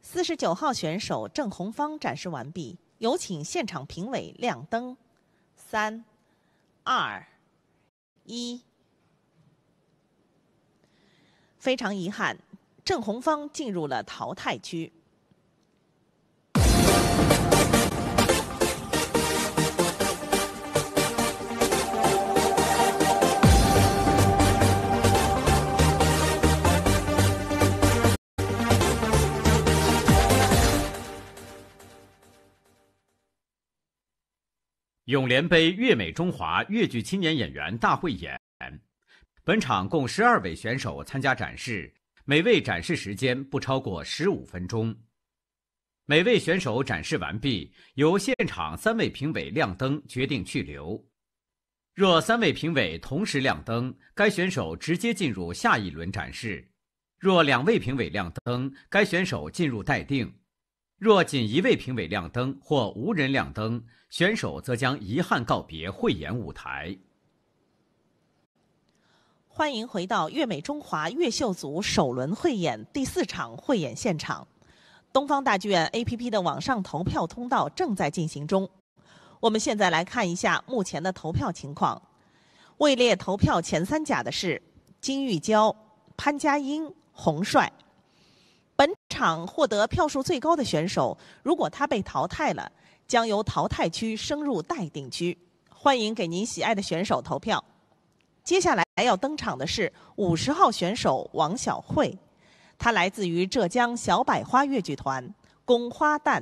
四十九号选手郑红芳展示完毕，有请现场评委亮灯。三、二、一。非常遗憾，郑红芳进入了淘汰区。永联杯粤美中华越剧青年演员大汇演，本场共十二位选手参加展示，每位展示时间不超过十五分钟。每位选手展示完毕，由现场三位评委亮灯决定去留。若三位评委同时亮灯，该选手直接进入下一轮展示；若两位评委亮灯，该选手进入待定。 若仅一位评委亮灯或无人亮灯，选手则将遗憾告别汇演舞台。欢迎回到越美中华越秀组首轮汇演第四场汇演现场。东方大剧院A P P的网上投票通道正在进行中。我们现在来看一下目前的投票情况。位列投票前三甲的是金玉娇、潘嘉英、洪帅。 本场获得票数最高的选手，如果他被淘汰了，将由淘汰区升入待定区。欢迎给您喜爱的选手投票。接下来要登场的是五十号选手王晓慧，她来自于浙江小百花越剧团《宫花旦》，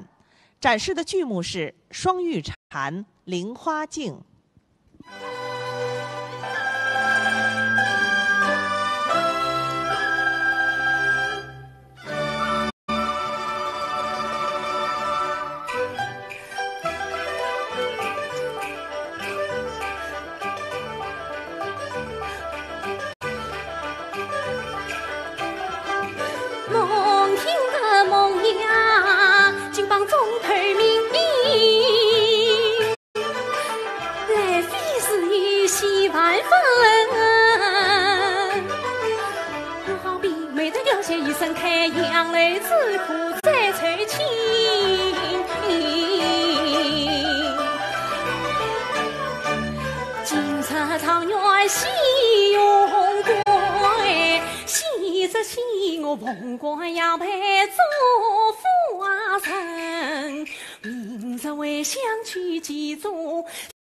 展示的剧目是《双玉蟾》《菱花镜》。状元喜荣归，喜则喜我凤冠霞帔做夫人，名则回乡去寄祖，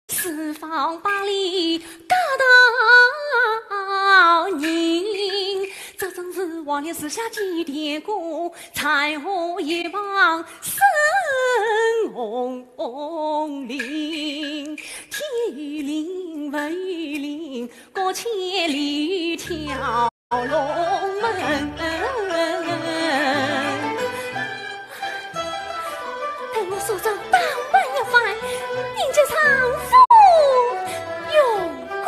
四方八里各道人，这正是黄鹂树下寄天歌，残荷一旁深红林，天有灵，佛有灵， 过千里挑龙门。待我梳妆打扮一番，迎接丈夫荣归。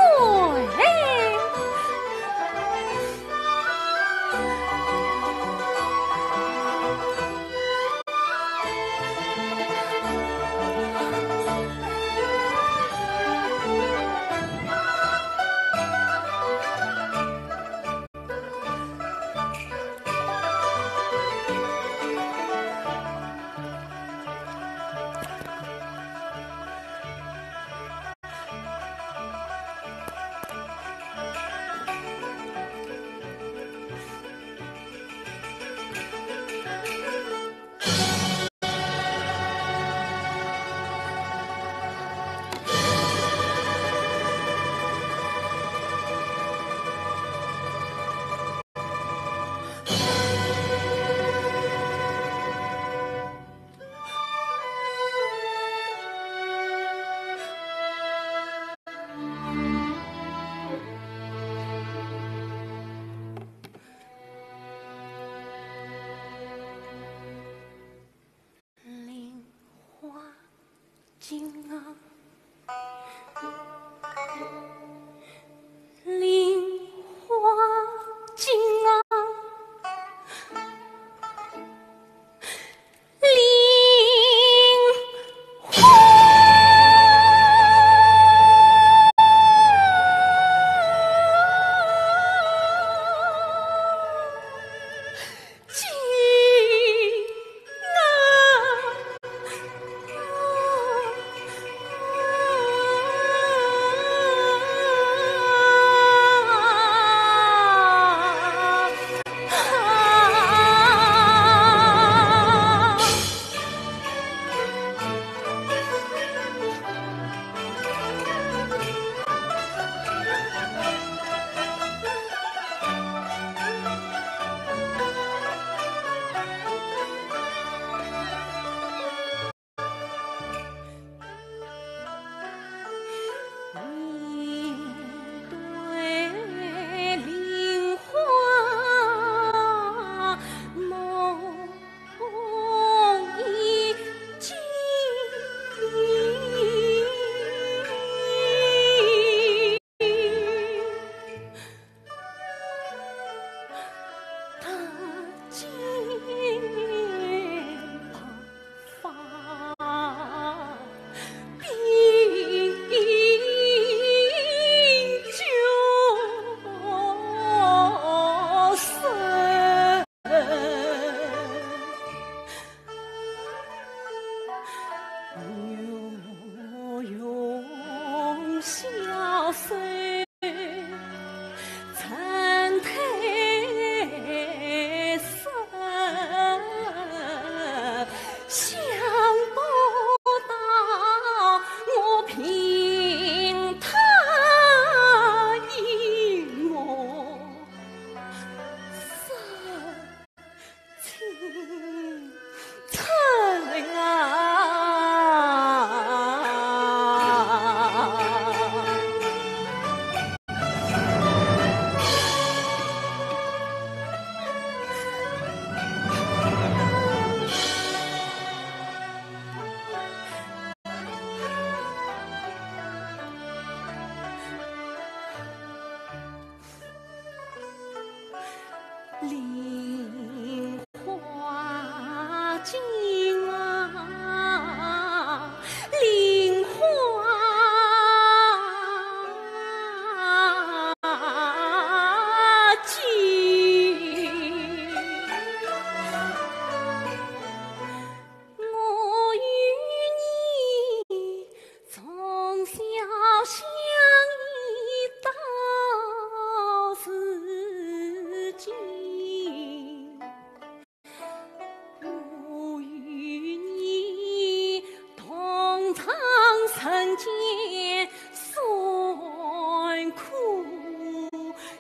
见酸苦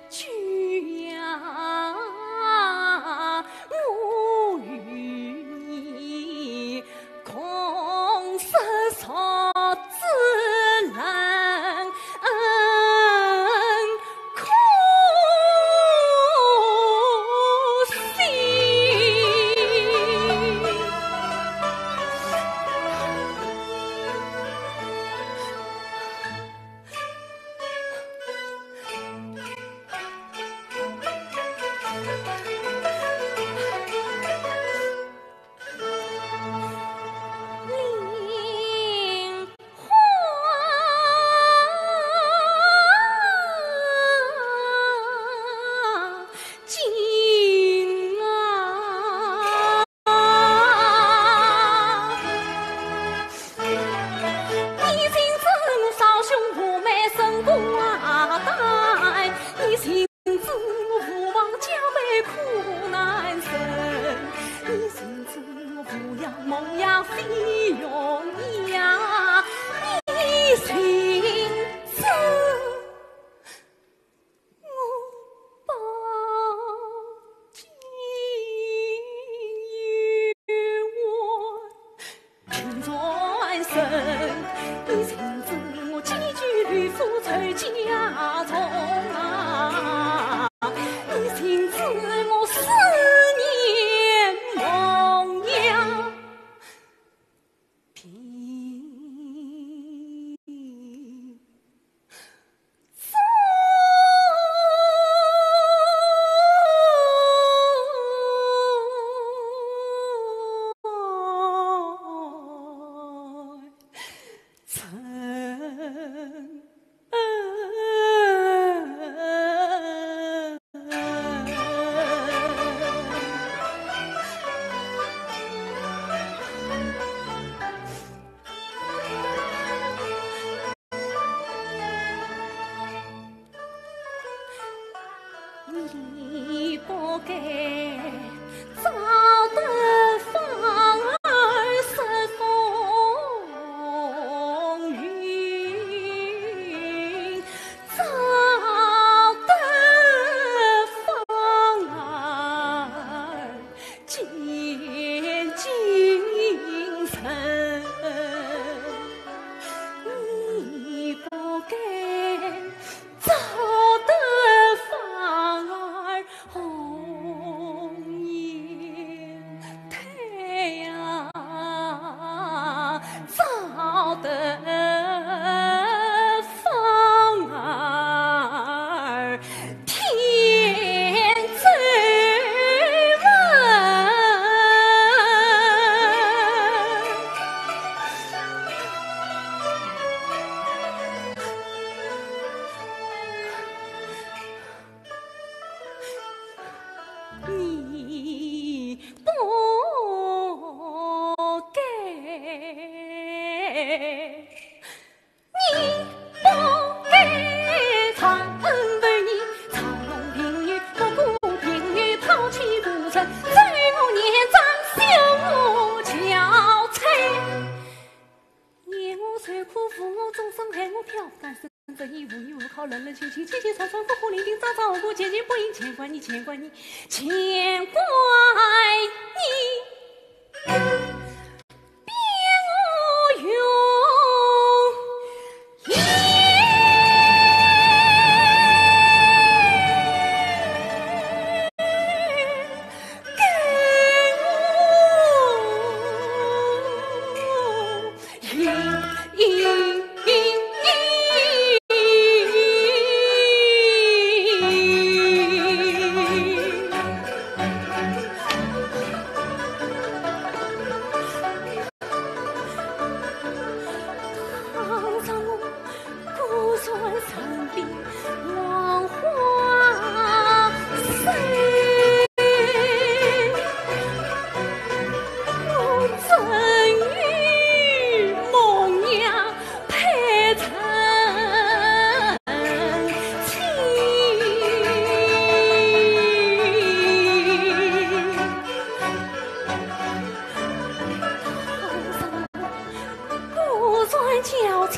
酒呀，我与你共食昨日冷。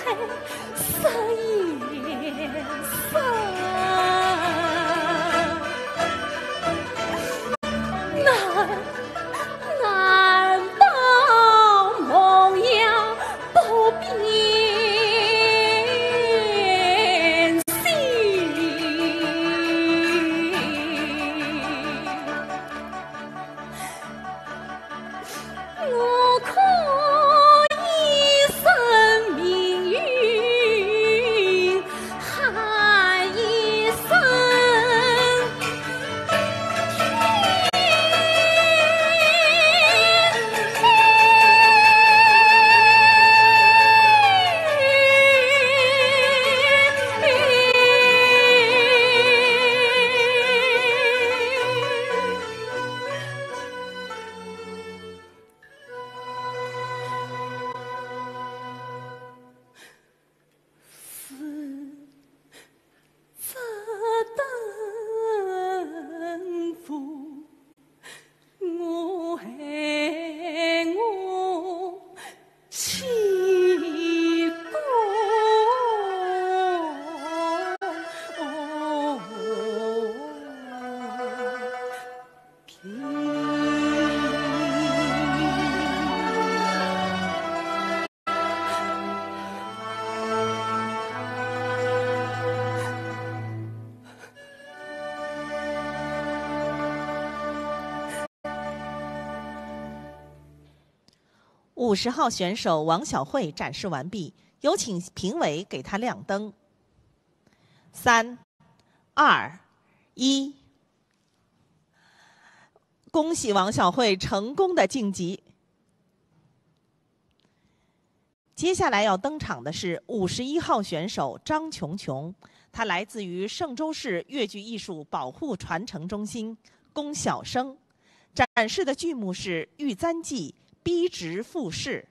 说一声，难，难道梦魇不变心？ 我可以生命运，喊一声。是这灯火，我爱我妻子。 五十号选手王晓慧展示完毕，有请评委给她亮灯。三、二、一。 恭喜王晓慧成功的晋级。接下来要登场的是五十一号选手张琼琼，她来自于嵊州市越剧艺术保护传承中心，宫晓声。展示的剧目是《玉簪记》《逼职赋诗》。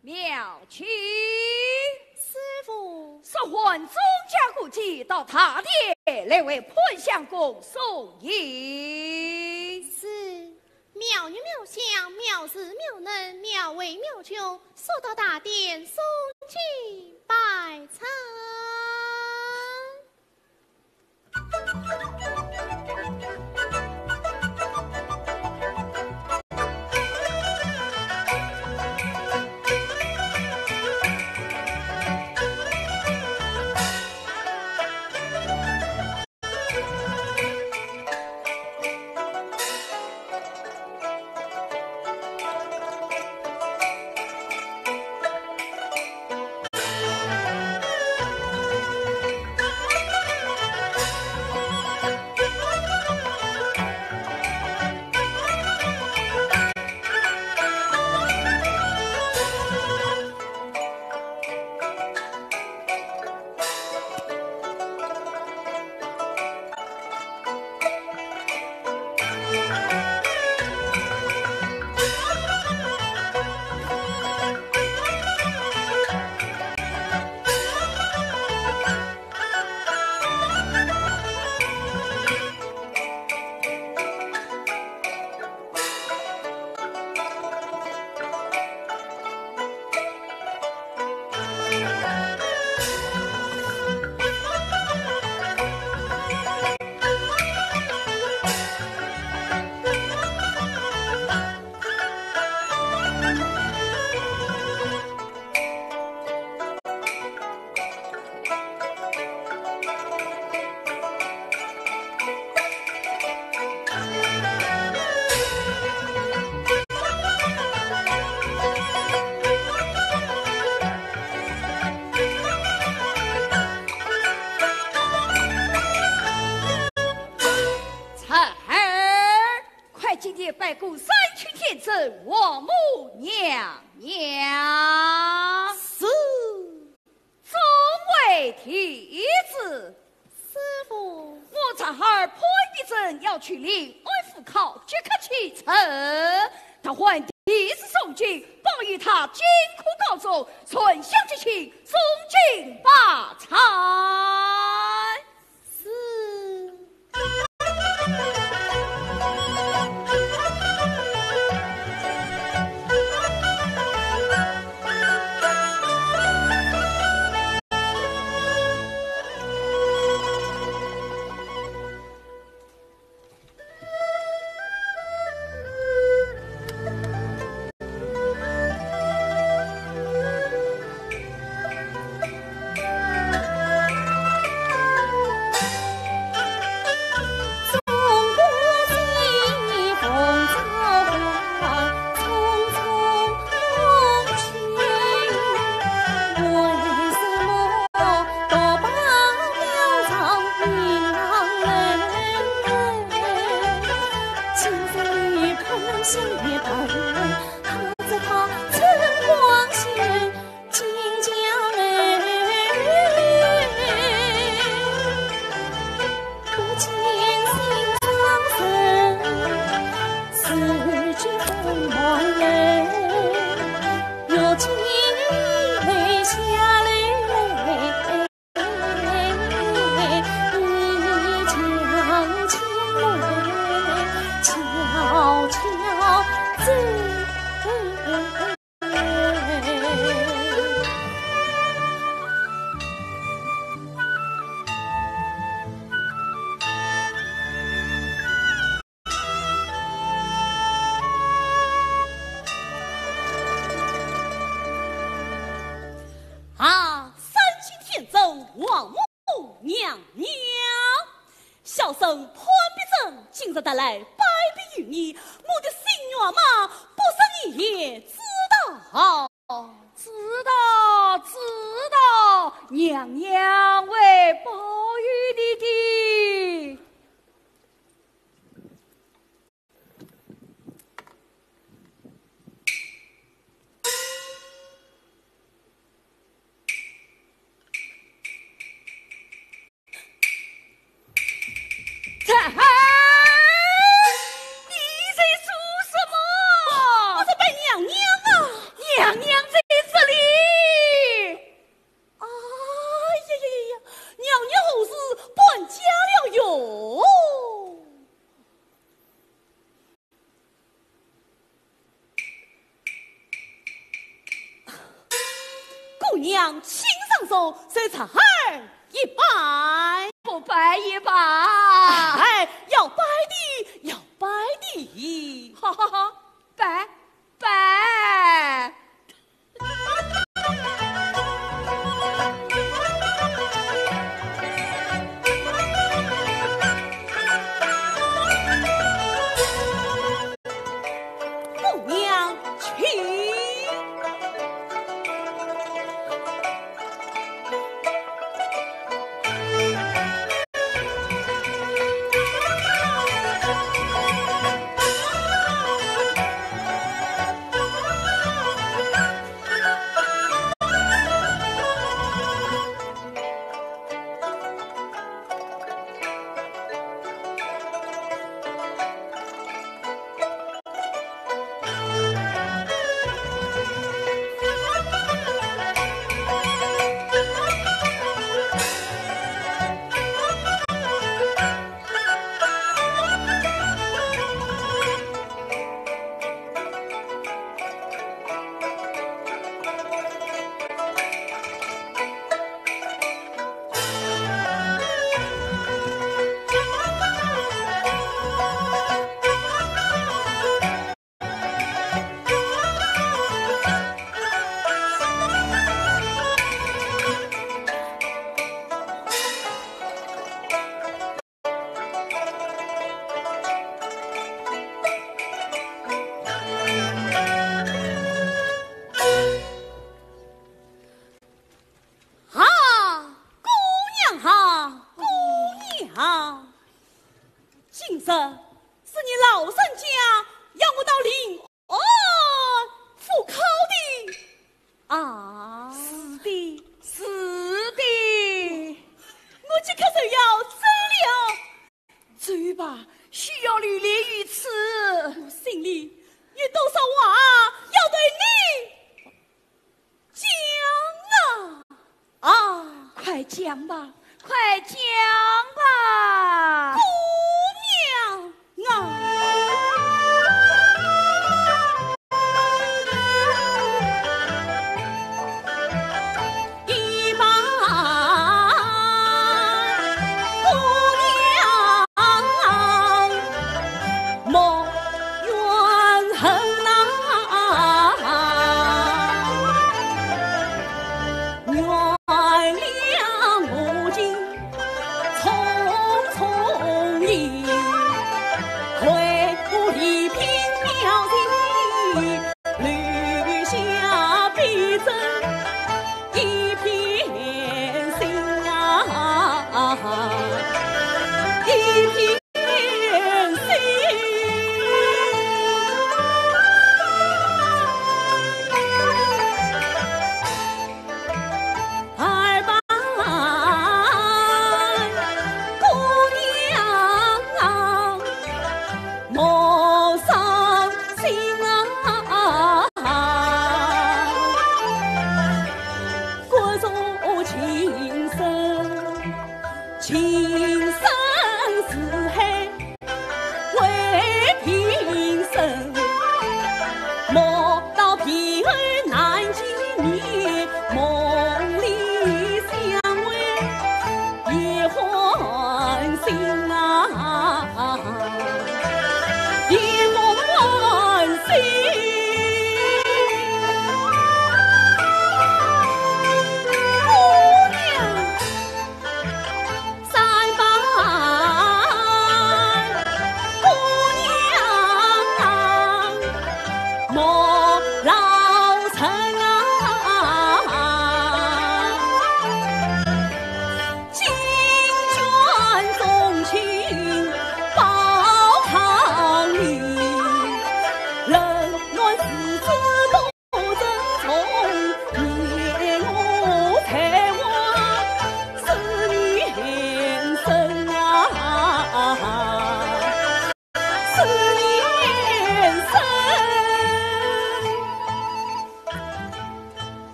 妙琴。师父。速唤众家歌妓到大殿来为潘相公送行。是。妙玉妙香，妙词妙能，妙慧妙琼，速到大殿送进拜参。 快进殿拜过三清天尊王母娘娘。是。众位弟子。师父。我侄儿潘必正要去临安赴考，即刻启程。特唤弟子送进，报与他金科高中，传香接亲，送进拜参。 是。王母娘娘。小生潘必正今日特来拜别于你，我的心愿嘛，不知你也知道。知道，知道，娘娘会保佑你的。 这，你在做什么？我在拜娘娘啊。娘娘在这里。哎呀呀呀呀，娘娘何时搬家了哟？ 姑娘请上座，受侄儿一拜。不拜也罢。哎，要拜的，要拜的。好好好，拜，拜。 姑娘请。啊，姑娘啊，姑娘，今日是你老人家要我到临安府考的啊？是的，是的。我即刻就要走了。 走吧，休要留恋于此。我心里有多少话要对你讲啊！啊，快讲吧，快讲吧。姑娘啊！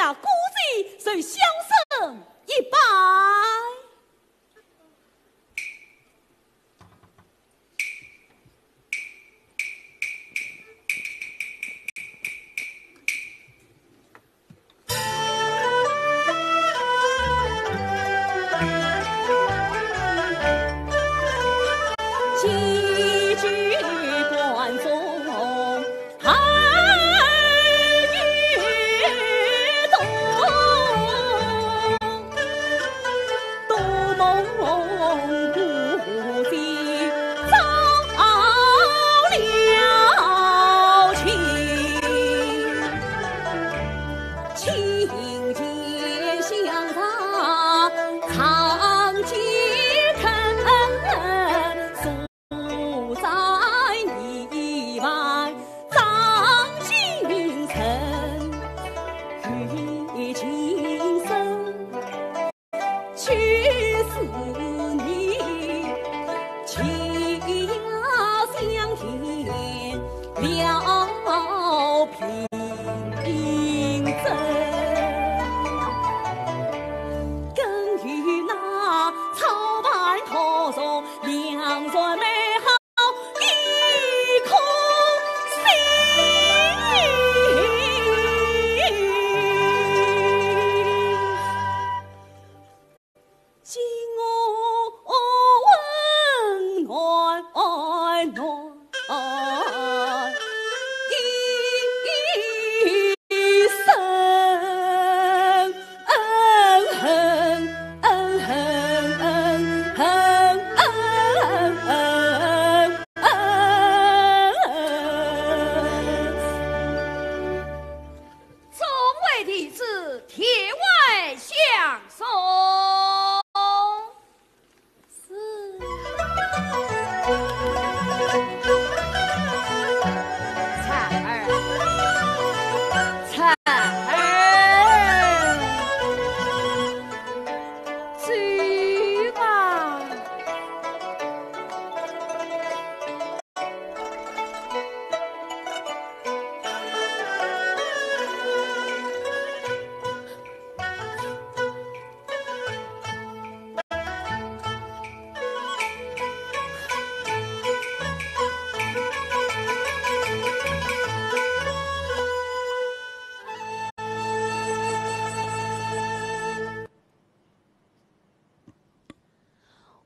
下，故罪受小生一拜。众位弟子，殿外相送。是。婵儿，婵儿，走吧。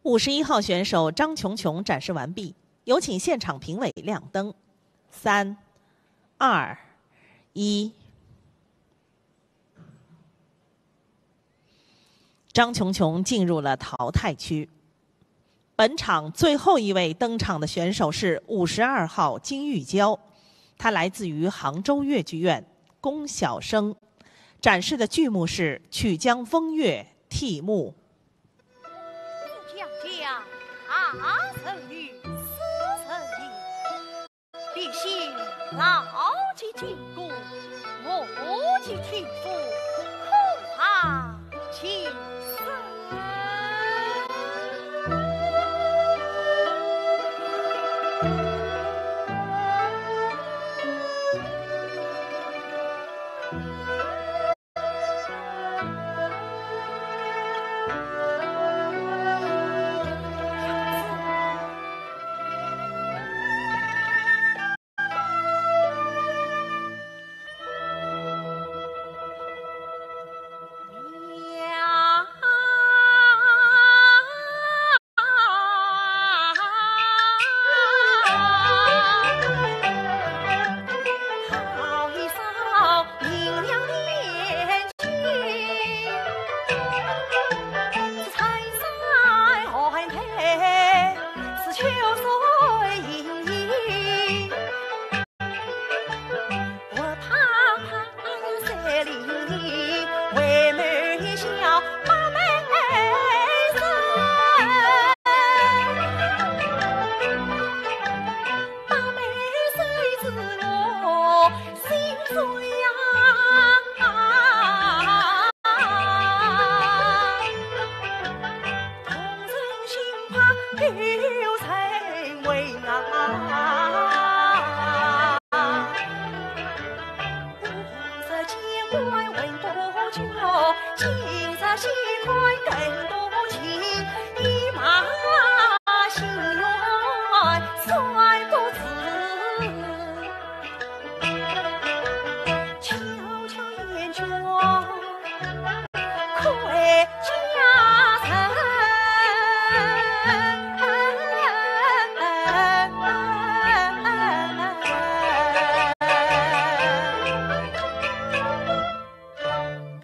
五十一号选手张琼琼展示完毕，有请现场评委亮灯。三、二、一。张琼琼进入了淘汰区。本场最后一位登场的选手是五十二号金玉娇，她来自于杭州越剧院，宫晓声。展示的剧目是《曲江风月》，题目。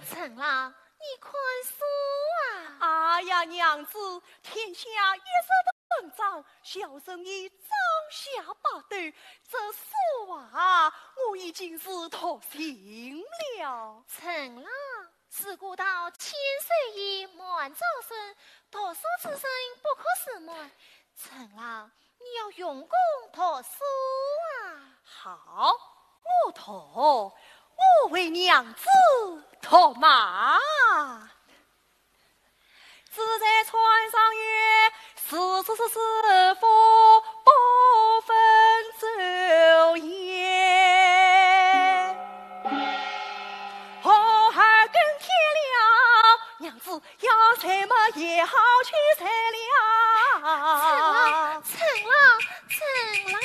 陈郎，你看书啊。哎呀，娘子，天下一日文章，小生已装下百斗，这书啊，我已经是读尽了。陈郎，自古道千岁爷，万岁爷，读书之人不可怠慢。陈郎， 你要用功读书啊。好，我读，我为娘子读嘛。子在船上月，是是是是，不分昼夜。哦，二更天亮，娘子 要睡么也好去睡了。陈郎，陈郎，陈郎。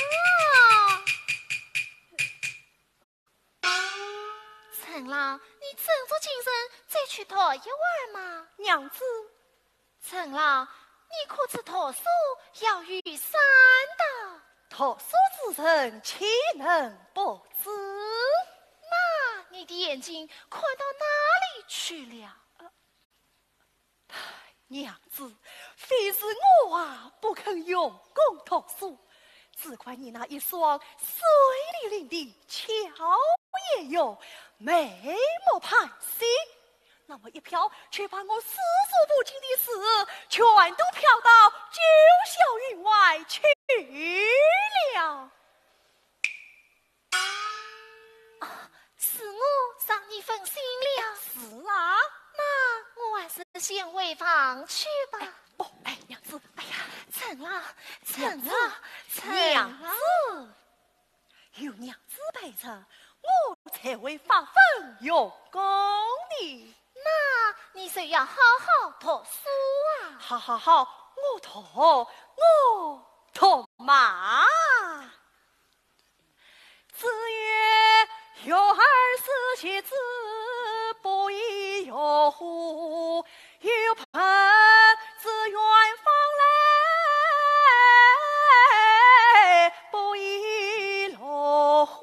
陈郎，你振作精神，再去读一会儿嘛。娘子。陈郎，你可知读书要有三到？读书之人，岂能不知？那你的眼睛看到哪里去了？ 娘子，非是我啊不肯用功读书，只怪你那一双水灵灵的巧眼玉，眉目盼星，那么一飘却把我所所不经的事，全都飘到九霄云外去了。 啊，是我让你分心了。是啊。那我还是先回房去吧。哎，不，哎，娘子，哎呀，陈郎，陈郎，娘子，陈郎。娘子，有娘子陪着，我才会发奋用功的。那你就要好好读书啊。好，好，好，我读，我读嘛。 子曰：学而思习之，不亦说乎？有朋自远方来，不亦乐乎？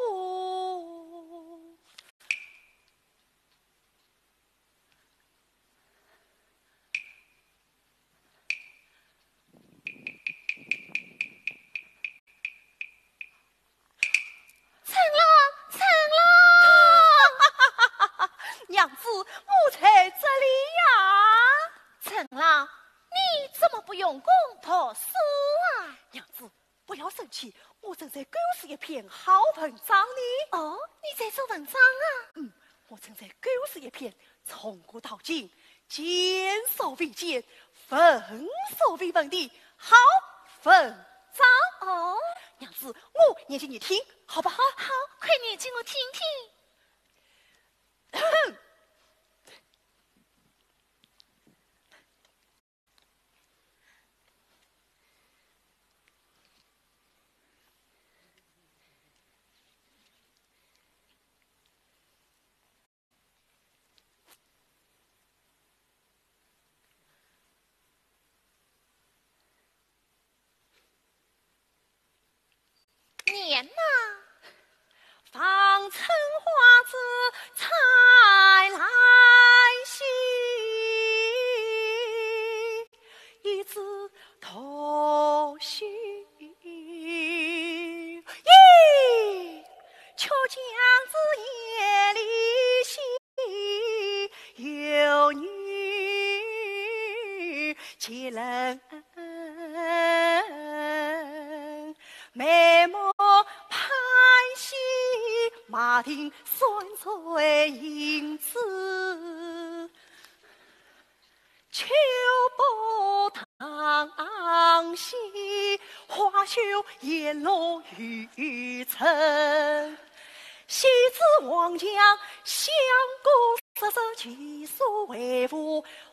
陈郎，陈郎！娘子，我在这里呀。陈郎，你怎么不用功读书啊？娘子，不要生气，我正在构思一篇好文章呢。哦，你在做文章啊？嗯，我正在构思一篇从古到今，前所未见，闻所未闻的好文章。哦。娘子，我念给你听，好不好？好，快念给我听听。念呐。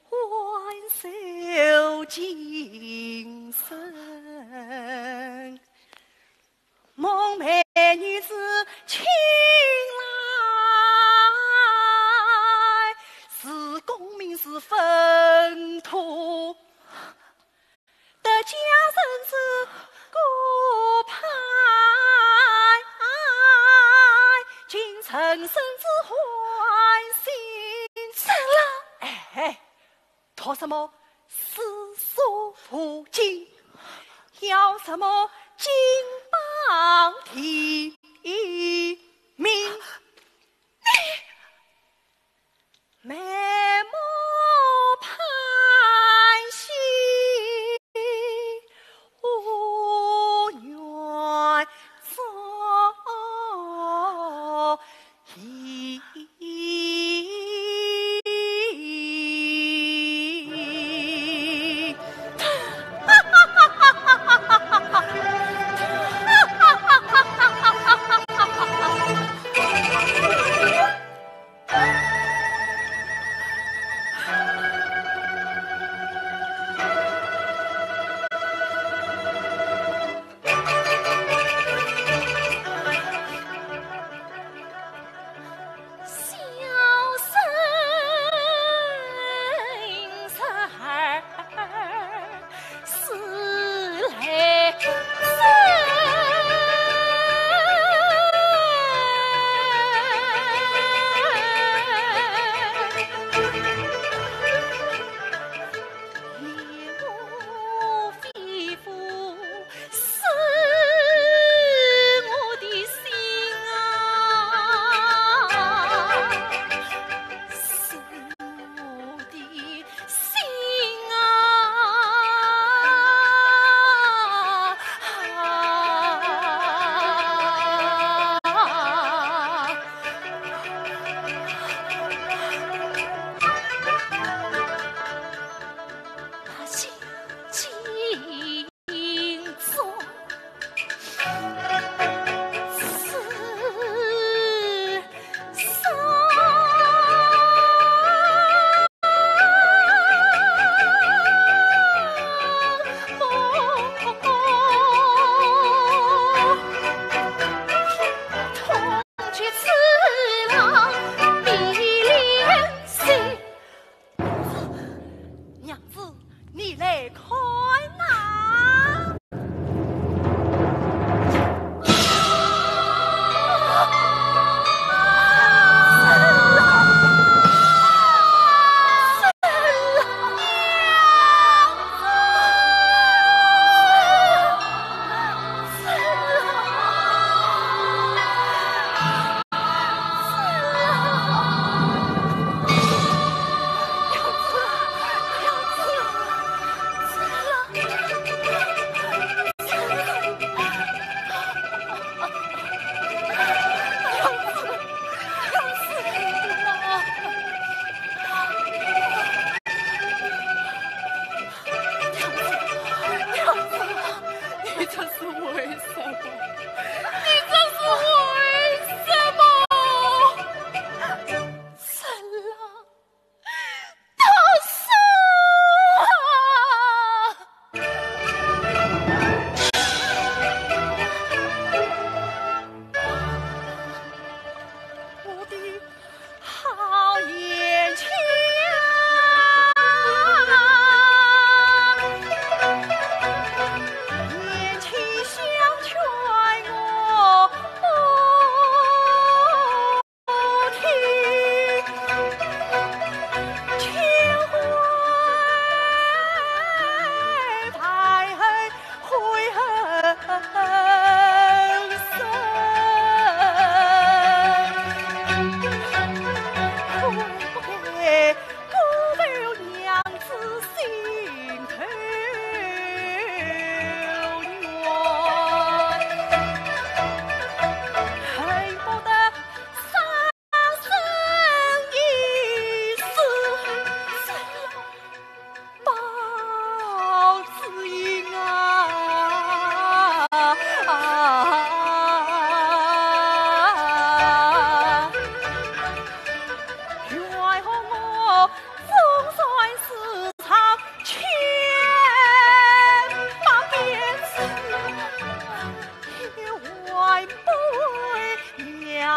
挽袖近身，梦寐女子亲来，是功名是粪土，得佳人是骨牌，今生生死换新。算了。哎，哎， 图什么世俗无尽，要什么金榜题名？你眉目盼心，无缘做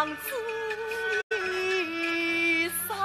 娘子你伤。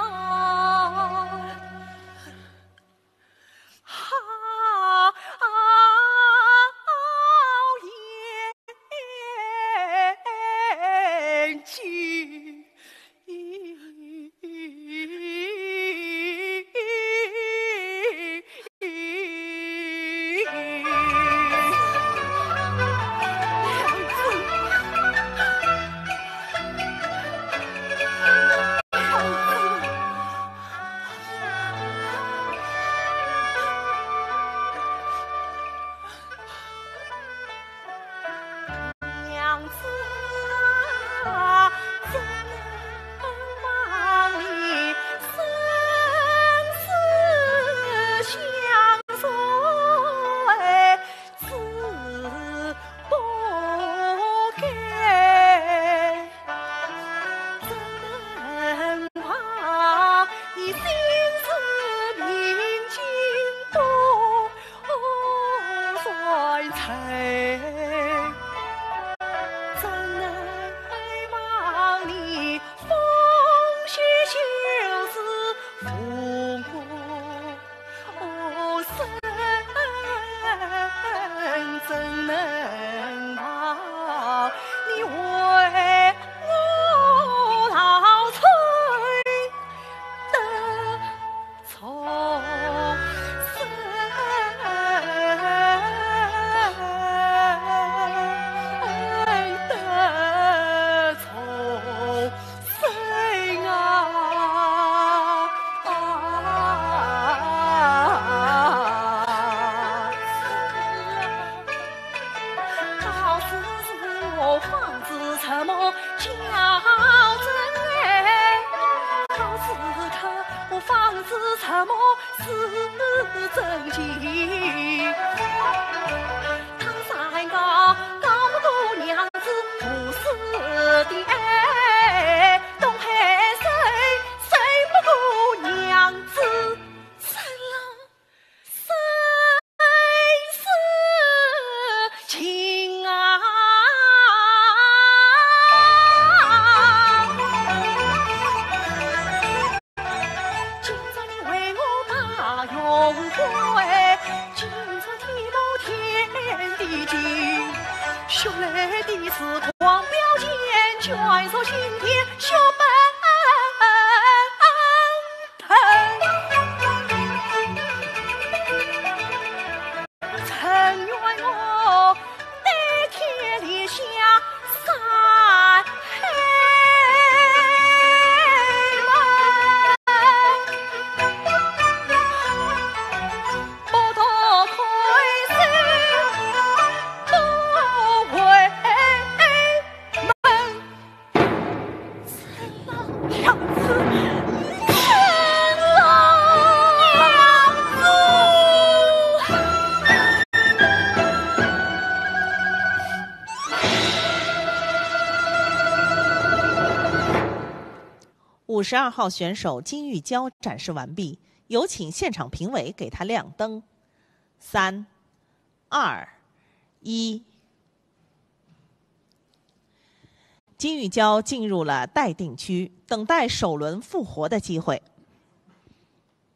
娘子啊，怎能忘你生死相随？ 自不改，怎能忘你心事明镜多传愁？怎能忘你风雪旧时父母 我身怎能忘你为我劳瘁的终身？ 谁啊？到时我方知什么叫真爱，到时刻我方知什么是真情。唐山高，高不过娘子，无私的爱。 东海水，水不过娘子，生死情啊。今朝你为我把荣归，今朝天母天地间，血泪的时光表现，卷入心田血奔 奔。曾愿我对天立下山海盟，不得亏心，不为门。 五十二号选手金玉娇展示完毕，有请现场评委给她亮灯。三、二、一。 金玉娇进入了待定区，等待首轮复活的机会。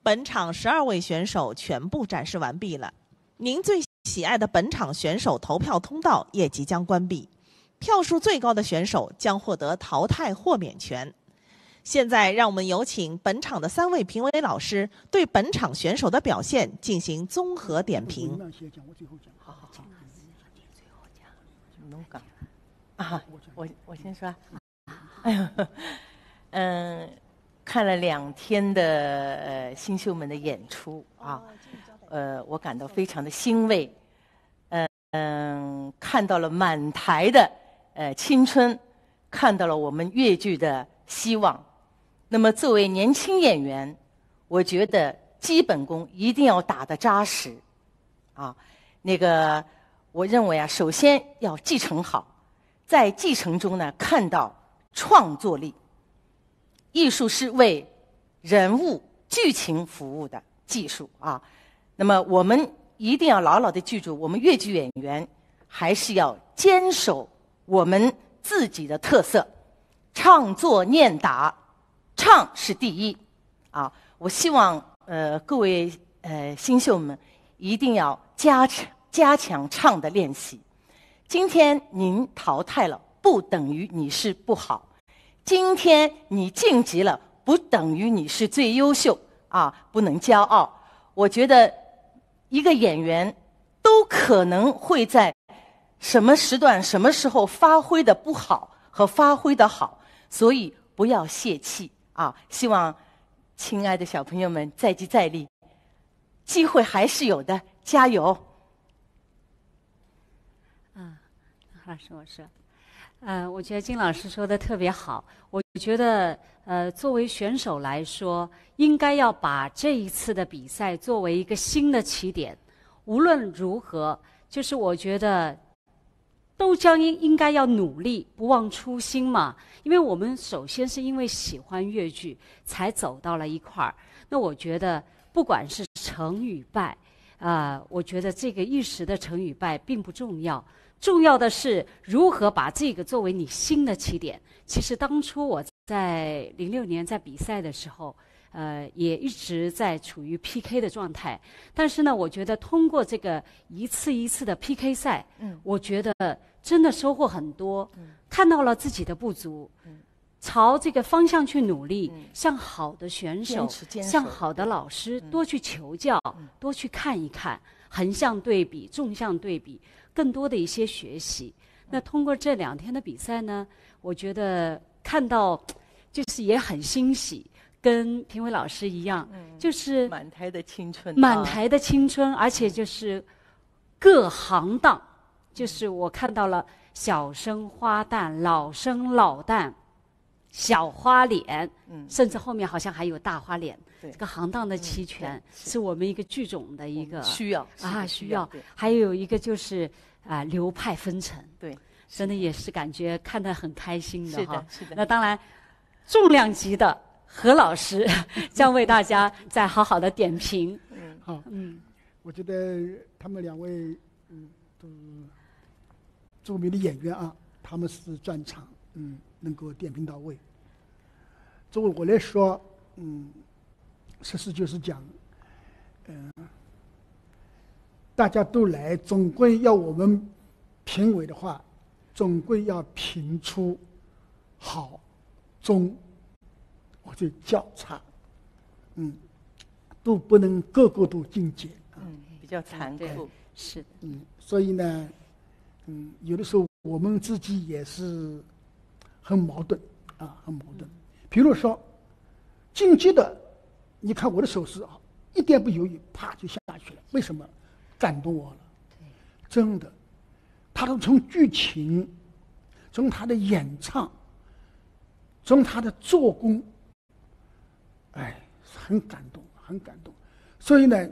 本场十二位选手全部展示完毕了，您最喜爱的本场选手投票通道也即将关闭，票数最高的选手将获得淘汰豁免权。现在让我们有请本场的三位评委老师对本场选手的表现进行综合点评。好好好。 侬讲。啊，我，我先说。哎呦，嗯，看了两天的，呃，新秀们的演出啊，呃，我感到非常的欣慰。嗯，看到了满台的，呃，青春，看到了我们越剧的希望。那么作为年轻演员，我觉得基本功一定要打得扎实。 啊，那个，我认为啊，首先要继承好，在继承中呢，看到创作力。艺术是为人物、剧情服务的技术啊。那么我们一定要牢牢地记住，我们越剧演员还是要坚守我们自己的特色，唱作念打，唱是第一啊。我希望呃各位呃新秀们一定要加强加强唱的练习。今天您淘汰了，不等于你是不好；今天你晋级了，不等于你是最优秀啊，不能骄傲。我觉得一个演员都可能会在什么时段、什么时候发挥的不好和发挥的好，所以不要泄气啊！希望亲爱的小朋友们再接再厉，机会还是有的，加油！啊，何老师，我说，呃，我觉得金老师说的特别好。我觉得，呃，作为选手来说，应该要把这一次的比赛作为一个新的起点。无论如何，就是我觉得都将应应该要努力，不忘初心嘛。因为我们首先是因为喜欢越剧，才走到了一块儿。那我觉得，不管是成与败，啊，我觉得这个一时的成与败并不重要，重要的是如何把这个作为你新的起点。其实当初我在零六年在比赛的时候，呃，也一直在处于P K的状态。但是呢，我觉得通过这个一次一次的P K赛，嗯，我觉得真的收获很多，嗯，看到了自己的不足，嗯，朝这个方向去努力，嗯，向好的选手，向好的老师多去求教，多去看一看，横向对比、纵向对比，更多的一些学习。那通过这两天的比赛呢，我觉得看到就是也很欣喜，跟评委老师一样，就是满台的青春，满台的青春，而且就是各行当，就是我看到了小生花旦、老生老旦、小花脸，嗯，甚至后面好像还有大花脸，这个行当的齐全是我们一个剧种的一个需要啊，需要。还有一个就是啊，流派纷呈，对，真的也是感觉看得很开心的哈。是的，是的。那当然，重量级的何老师将为大家再好好的点评。嗯，好，嗯，我觉得他们两位，嗯，都著名的演员啊，他们是专长，嗯，能够点评到位。作为我来说，嗯，实事求是讲，嗯，大家都来，总归要我们评委的话，总归要评出好、中或者较差，嗯，都不能个个都进阶。嗯，比较残酷。是的。嗯，所以呢，嗯，有的时候我们自己也是很矛盾啊，很矛盾。比如说，进阶的，你看我的手势啊，一点不犹豫，啪就下去了。为什么？感动我了。真的，他都从剧情，从他的演唱，从他的做工，哎，很感动，很感动。所以呢，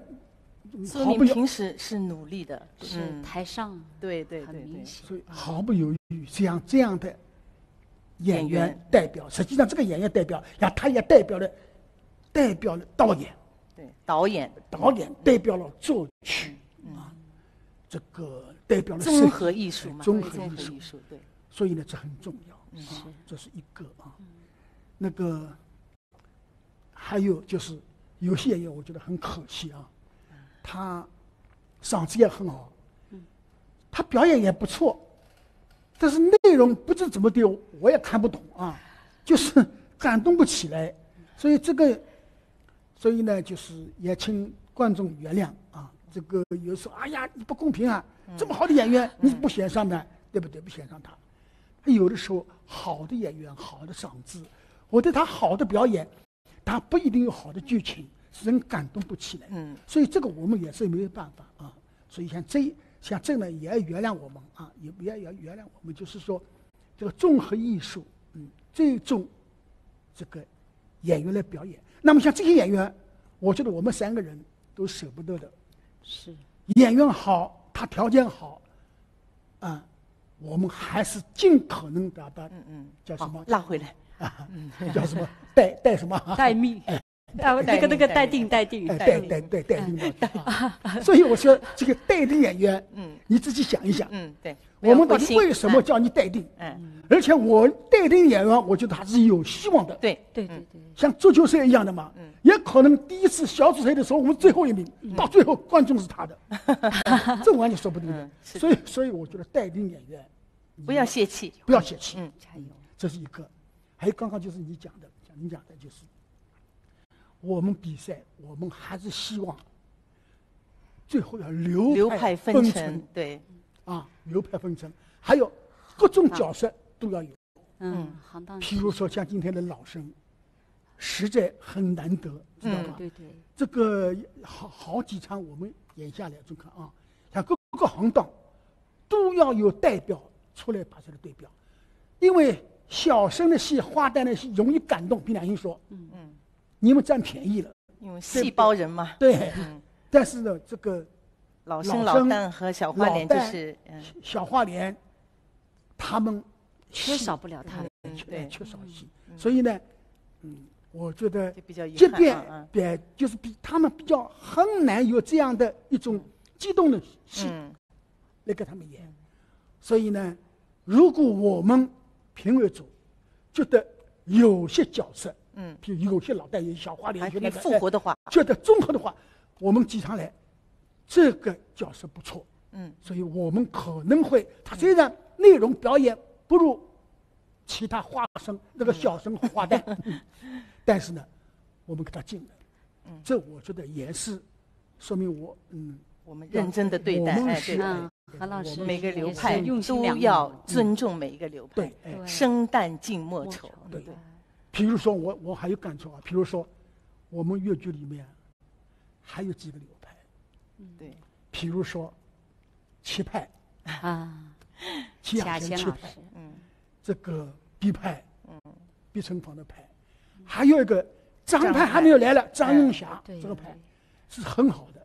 所以你平时是努力的，是台上对对对对，所以毫不犹豫，像这样的演员代表，实际上这个演员代表，呀，他也代表了，代表了导演，对，导演，导演代表了作曲啊，这个代表了综合艺术嘛，综合艺术，对，所以呢，这很重要啊，这是一个啊，那个。还有就是有些演员我觉得很可惜啊，他嗓子也很好，他表演也不错，但是内容不知怎么的，我也看不懂啊，就是感动不起来。所以这个，所以呢，就是也请观众原谅啊。这个有时候，哎呀，你不公平啊！这么好的演员，你不选上呢，对不对？不选上他。有的时候，好的演员，好的嗓子，我对他好的表演，他不一定有好的剧情，使人感动不起来。嗯，所以这个我们也是没有办法啊。所以像这像这呢，也要原谅我们啊，也也要原谅我们，就是说，这个综合艺术，嗯，最重这个演员来表演。那么像这些演员，我觉得我们三个人都舍不得的。是，演员好，他条件好，啊，我们还是尽可能的把嗯嗯叫什么拉回来啊，叫什么待待什么待命。啊，那个，那个待定，待定。哎，待，待，待，待定，待定啊。所以我说这个待定演员，嗯。你自己想一想，嗯，对。我们到底为什么叫你待定？不要灰心。嗯。而且我待定演员，我觉得还是有希望的。对。对，对，对。像足球赛一样的嘛，嗯。也可能第一次小组赛的时候我们最后一名，嗯。到最后冠军是他的。这完全说不定的。嗯，是的。所以，所以我觉得待定演员，不要泄气。不要泄气。嗯。加油。这是一个。还有刚刚就是你讲的，你讲的就是 我们比赛，我们还是希望最后要流派流派纷纷呈，呈。对。啊，流派纷呈，还有各种角色都要有。嗯，嗯。行当。譬如说像今天的老生，实在很难得，知道吧？嗯。对，对。这个好，好几场我们演下来，就看啊，像各个行当都要有代表出来把这个对标，因为小生的戏、花旦的戏容易感动，凭良心说，嗯。嗯。你们占便宜了。 因为戏包人嘛。对。嗯。但是呢，这个老生、老生、老旦和小花脸就是，老旦、嗯。小花脸，他们缺少不了他们。嗯，对。缺少戏。嗯。所以呢，嗯，我觉得就比较遗憾啊，这边，啊。对，就是比他们比较很难有这样的一种激动的戏。嗯。 来给他们演。嗯。所以呢，如果我们评委组觉得有些角色，嗯。比如有些老旦演小花脸，还可以复活的话。觉得那个，哎，觉得综合的话，我们几场来，这个角色不错。嗯。所以我们可能会，他虽然内容表演不如其他花生，那个小生花旦，嗯。但是呢，我们给他进了。嗯。这我觉得也是说明我，嗯，我们认真地对待，我们是，哎，对。嗯。 何老师也是用心良苦。每个流派都要尊重每一个流派，对，哎。生旦净末丑。末丑，对。对。比如说我，我还有感触啊，比如说我们越剧里面还有几个流派，嗯。对。比如说齐派，啊，齐雅贤齐派，齐雅贤老师。嗯。这个毕派，嗯。毕城坊的派，还有一个张派还没有来了，张派。张永霞，哎，对，这个派，对。是很好的。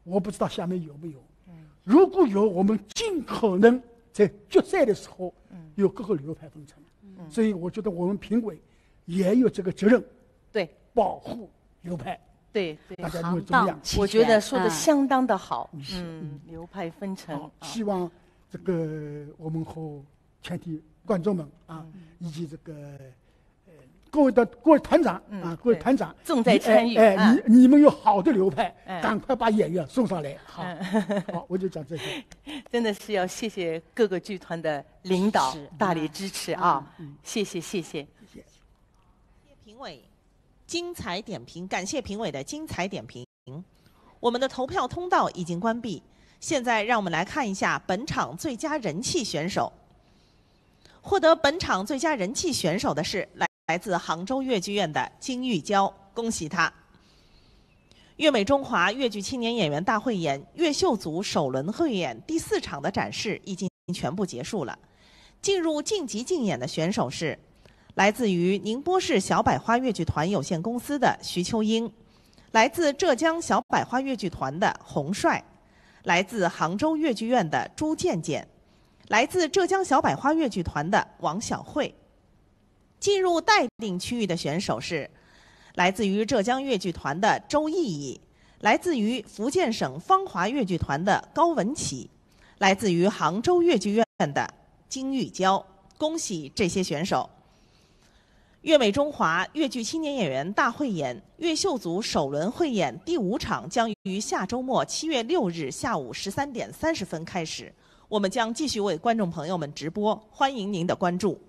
我不知道下面有没有。嗯。如果有，我们尽可能在决赛的时候，嗯。有各个流派分成。嗯。所以我觉得我们评委也有这个责任，对。保护流派。对，对。大家认为怎么样？行当齐全。我觉得说得相当地好。嗯。嗯，流派分成。好，啊。希望这个我们和全体观众们啊，嗯。以及这个 呃，各位的，各位团长，嗯，啊，各位团长，对，重在参与，你，哎，哎，啊。你，你们有好的流派，哎。赶快把演员送上来，好。嗯。好，我就讲这些。真的是要谢谢各个剧团的领导，是。大力支持啊。嗯，嗯。谢谢，谢谢。谢谢。评委，精彩点评，感谢评委的精彩点评。 我们的投票通道已经关闭，现在让我们来看一下本场最佳人气选手。获得本场最佳人气选手的是来，来自杭州越剧院的金玉娇，恭喜她。越美中华越剧青年演员大汇演越秀组首轮汇演第四场的展示已经全部结束了。进入晋级竞演的选手是来自于宁波市小百花越剧团有限公司的徐秋英， 来自浙江小百花越剧团的洪帅，来自杭州越剧院的朱健健，来自浙江小百花越剧团的王晓慧。进入待定区域的选手是来自于浙江越剧团的周艺艺，来自于福建省芳华越剧团的高文琪，来自于杭州越剧院的金玉娇。恭喜这些选手！ 越美中华越剧青年演员大汇演越秀组首轮汇演第五场将于下周末七月六日下午十三点三十分开始，我们将继续为观众朋友们直播，欢迎您的关注。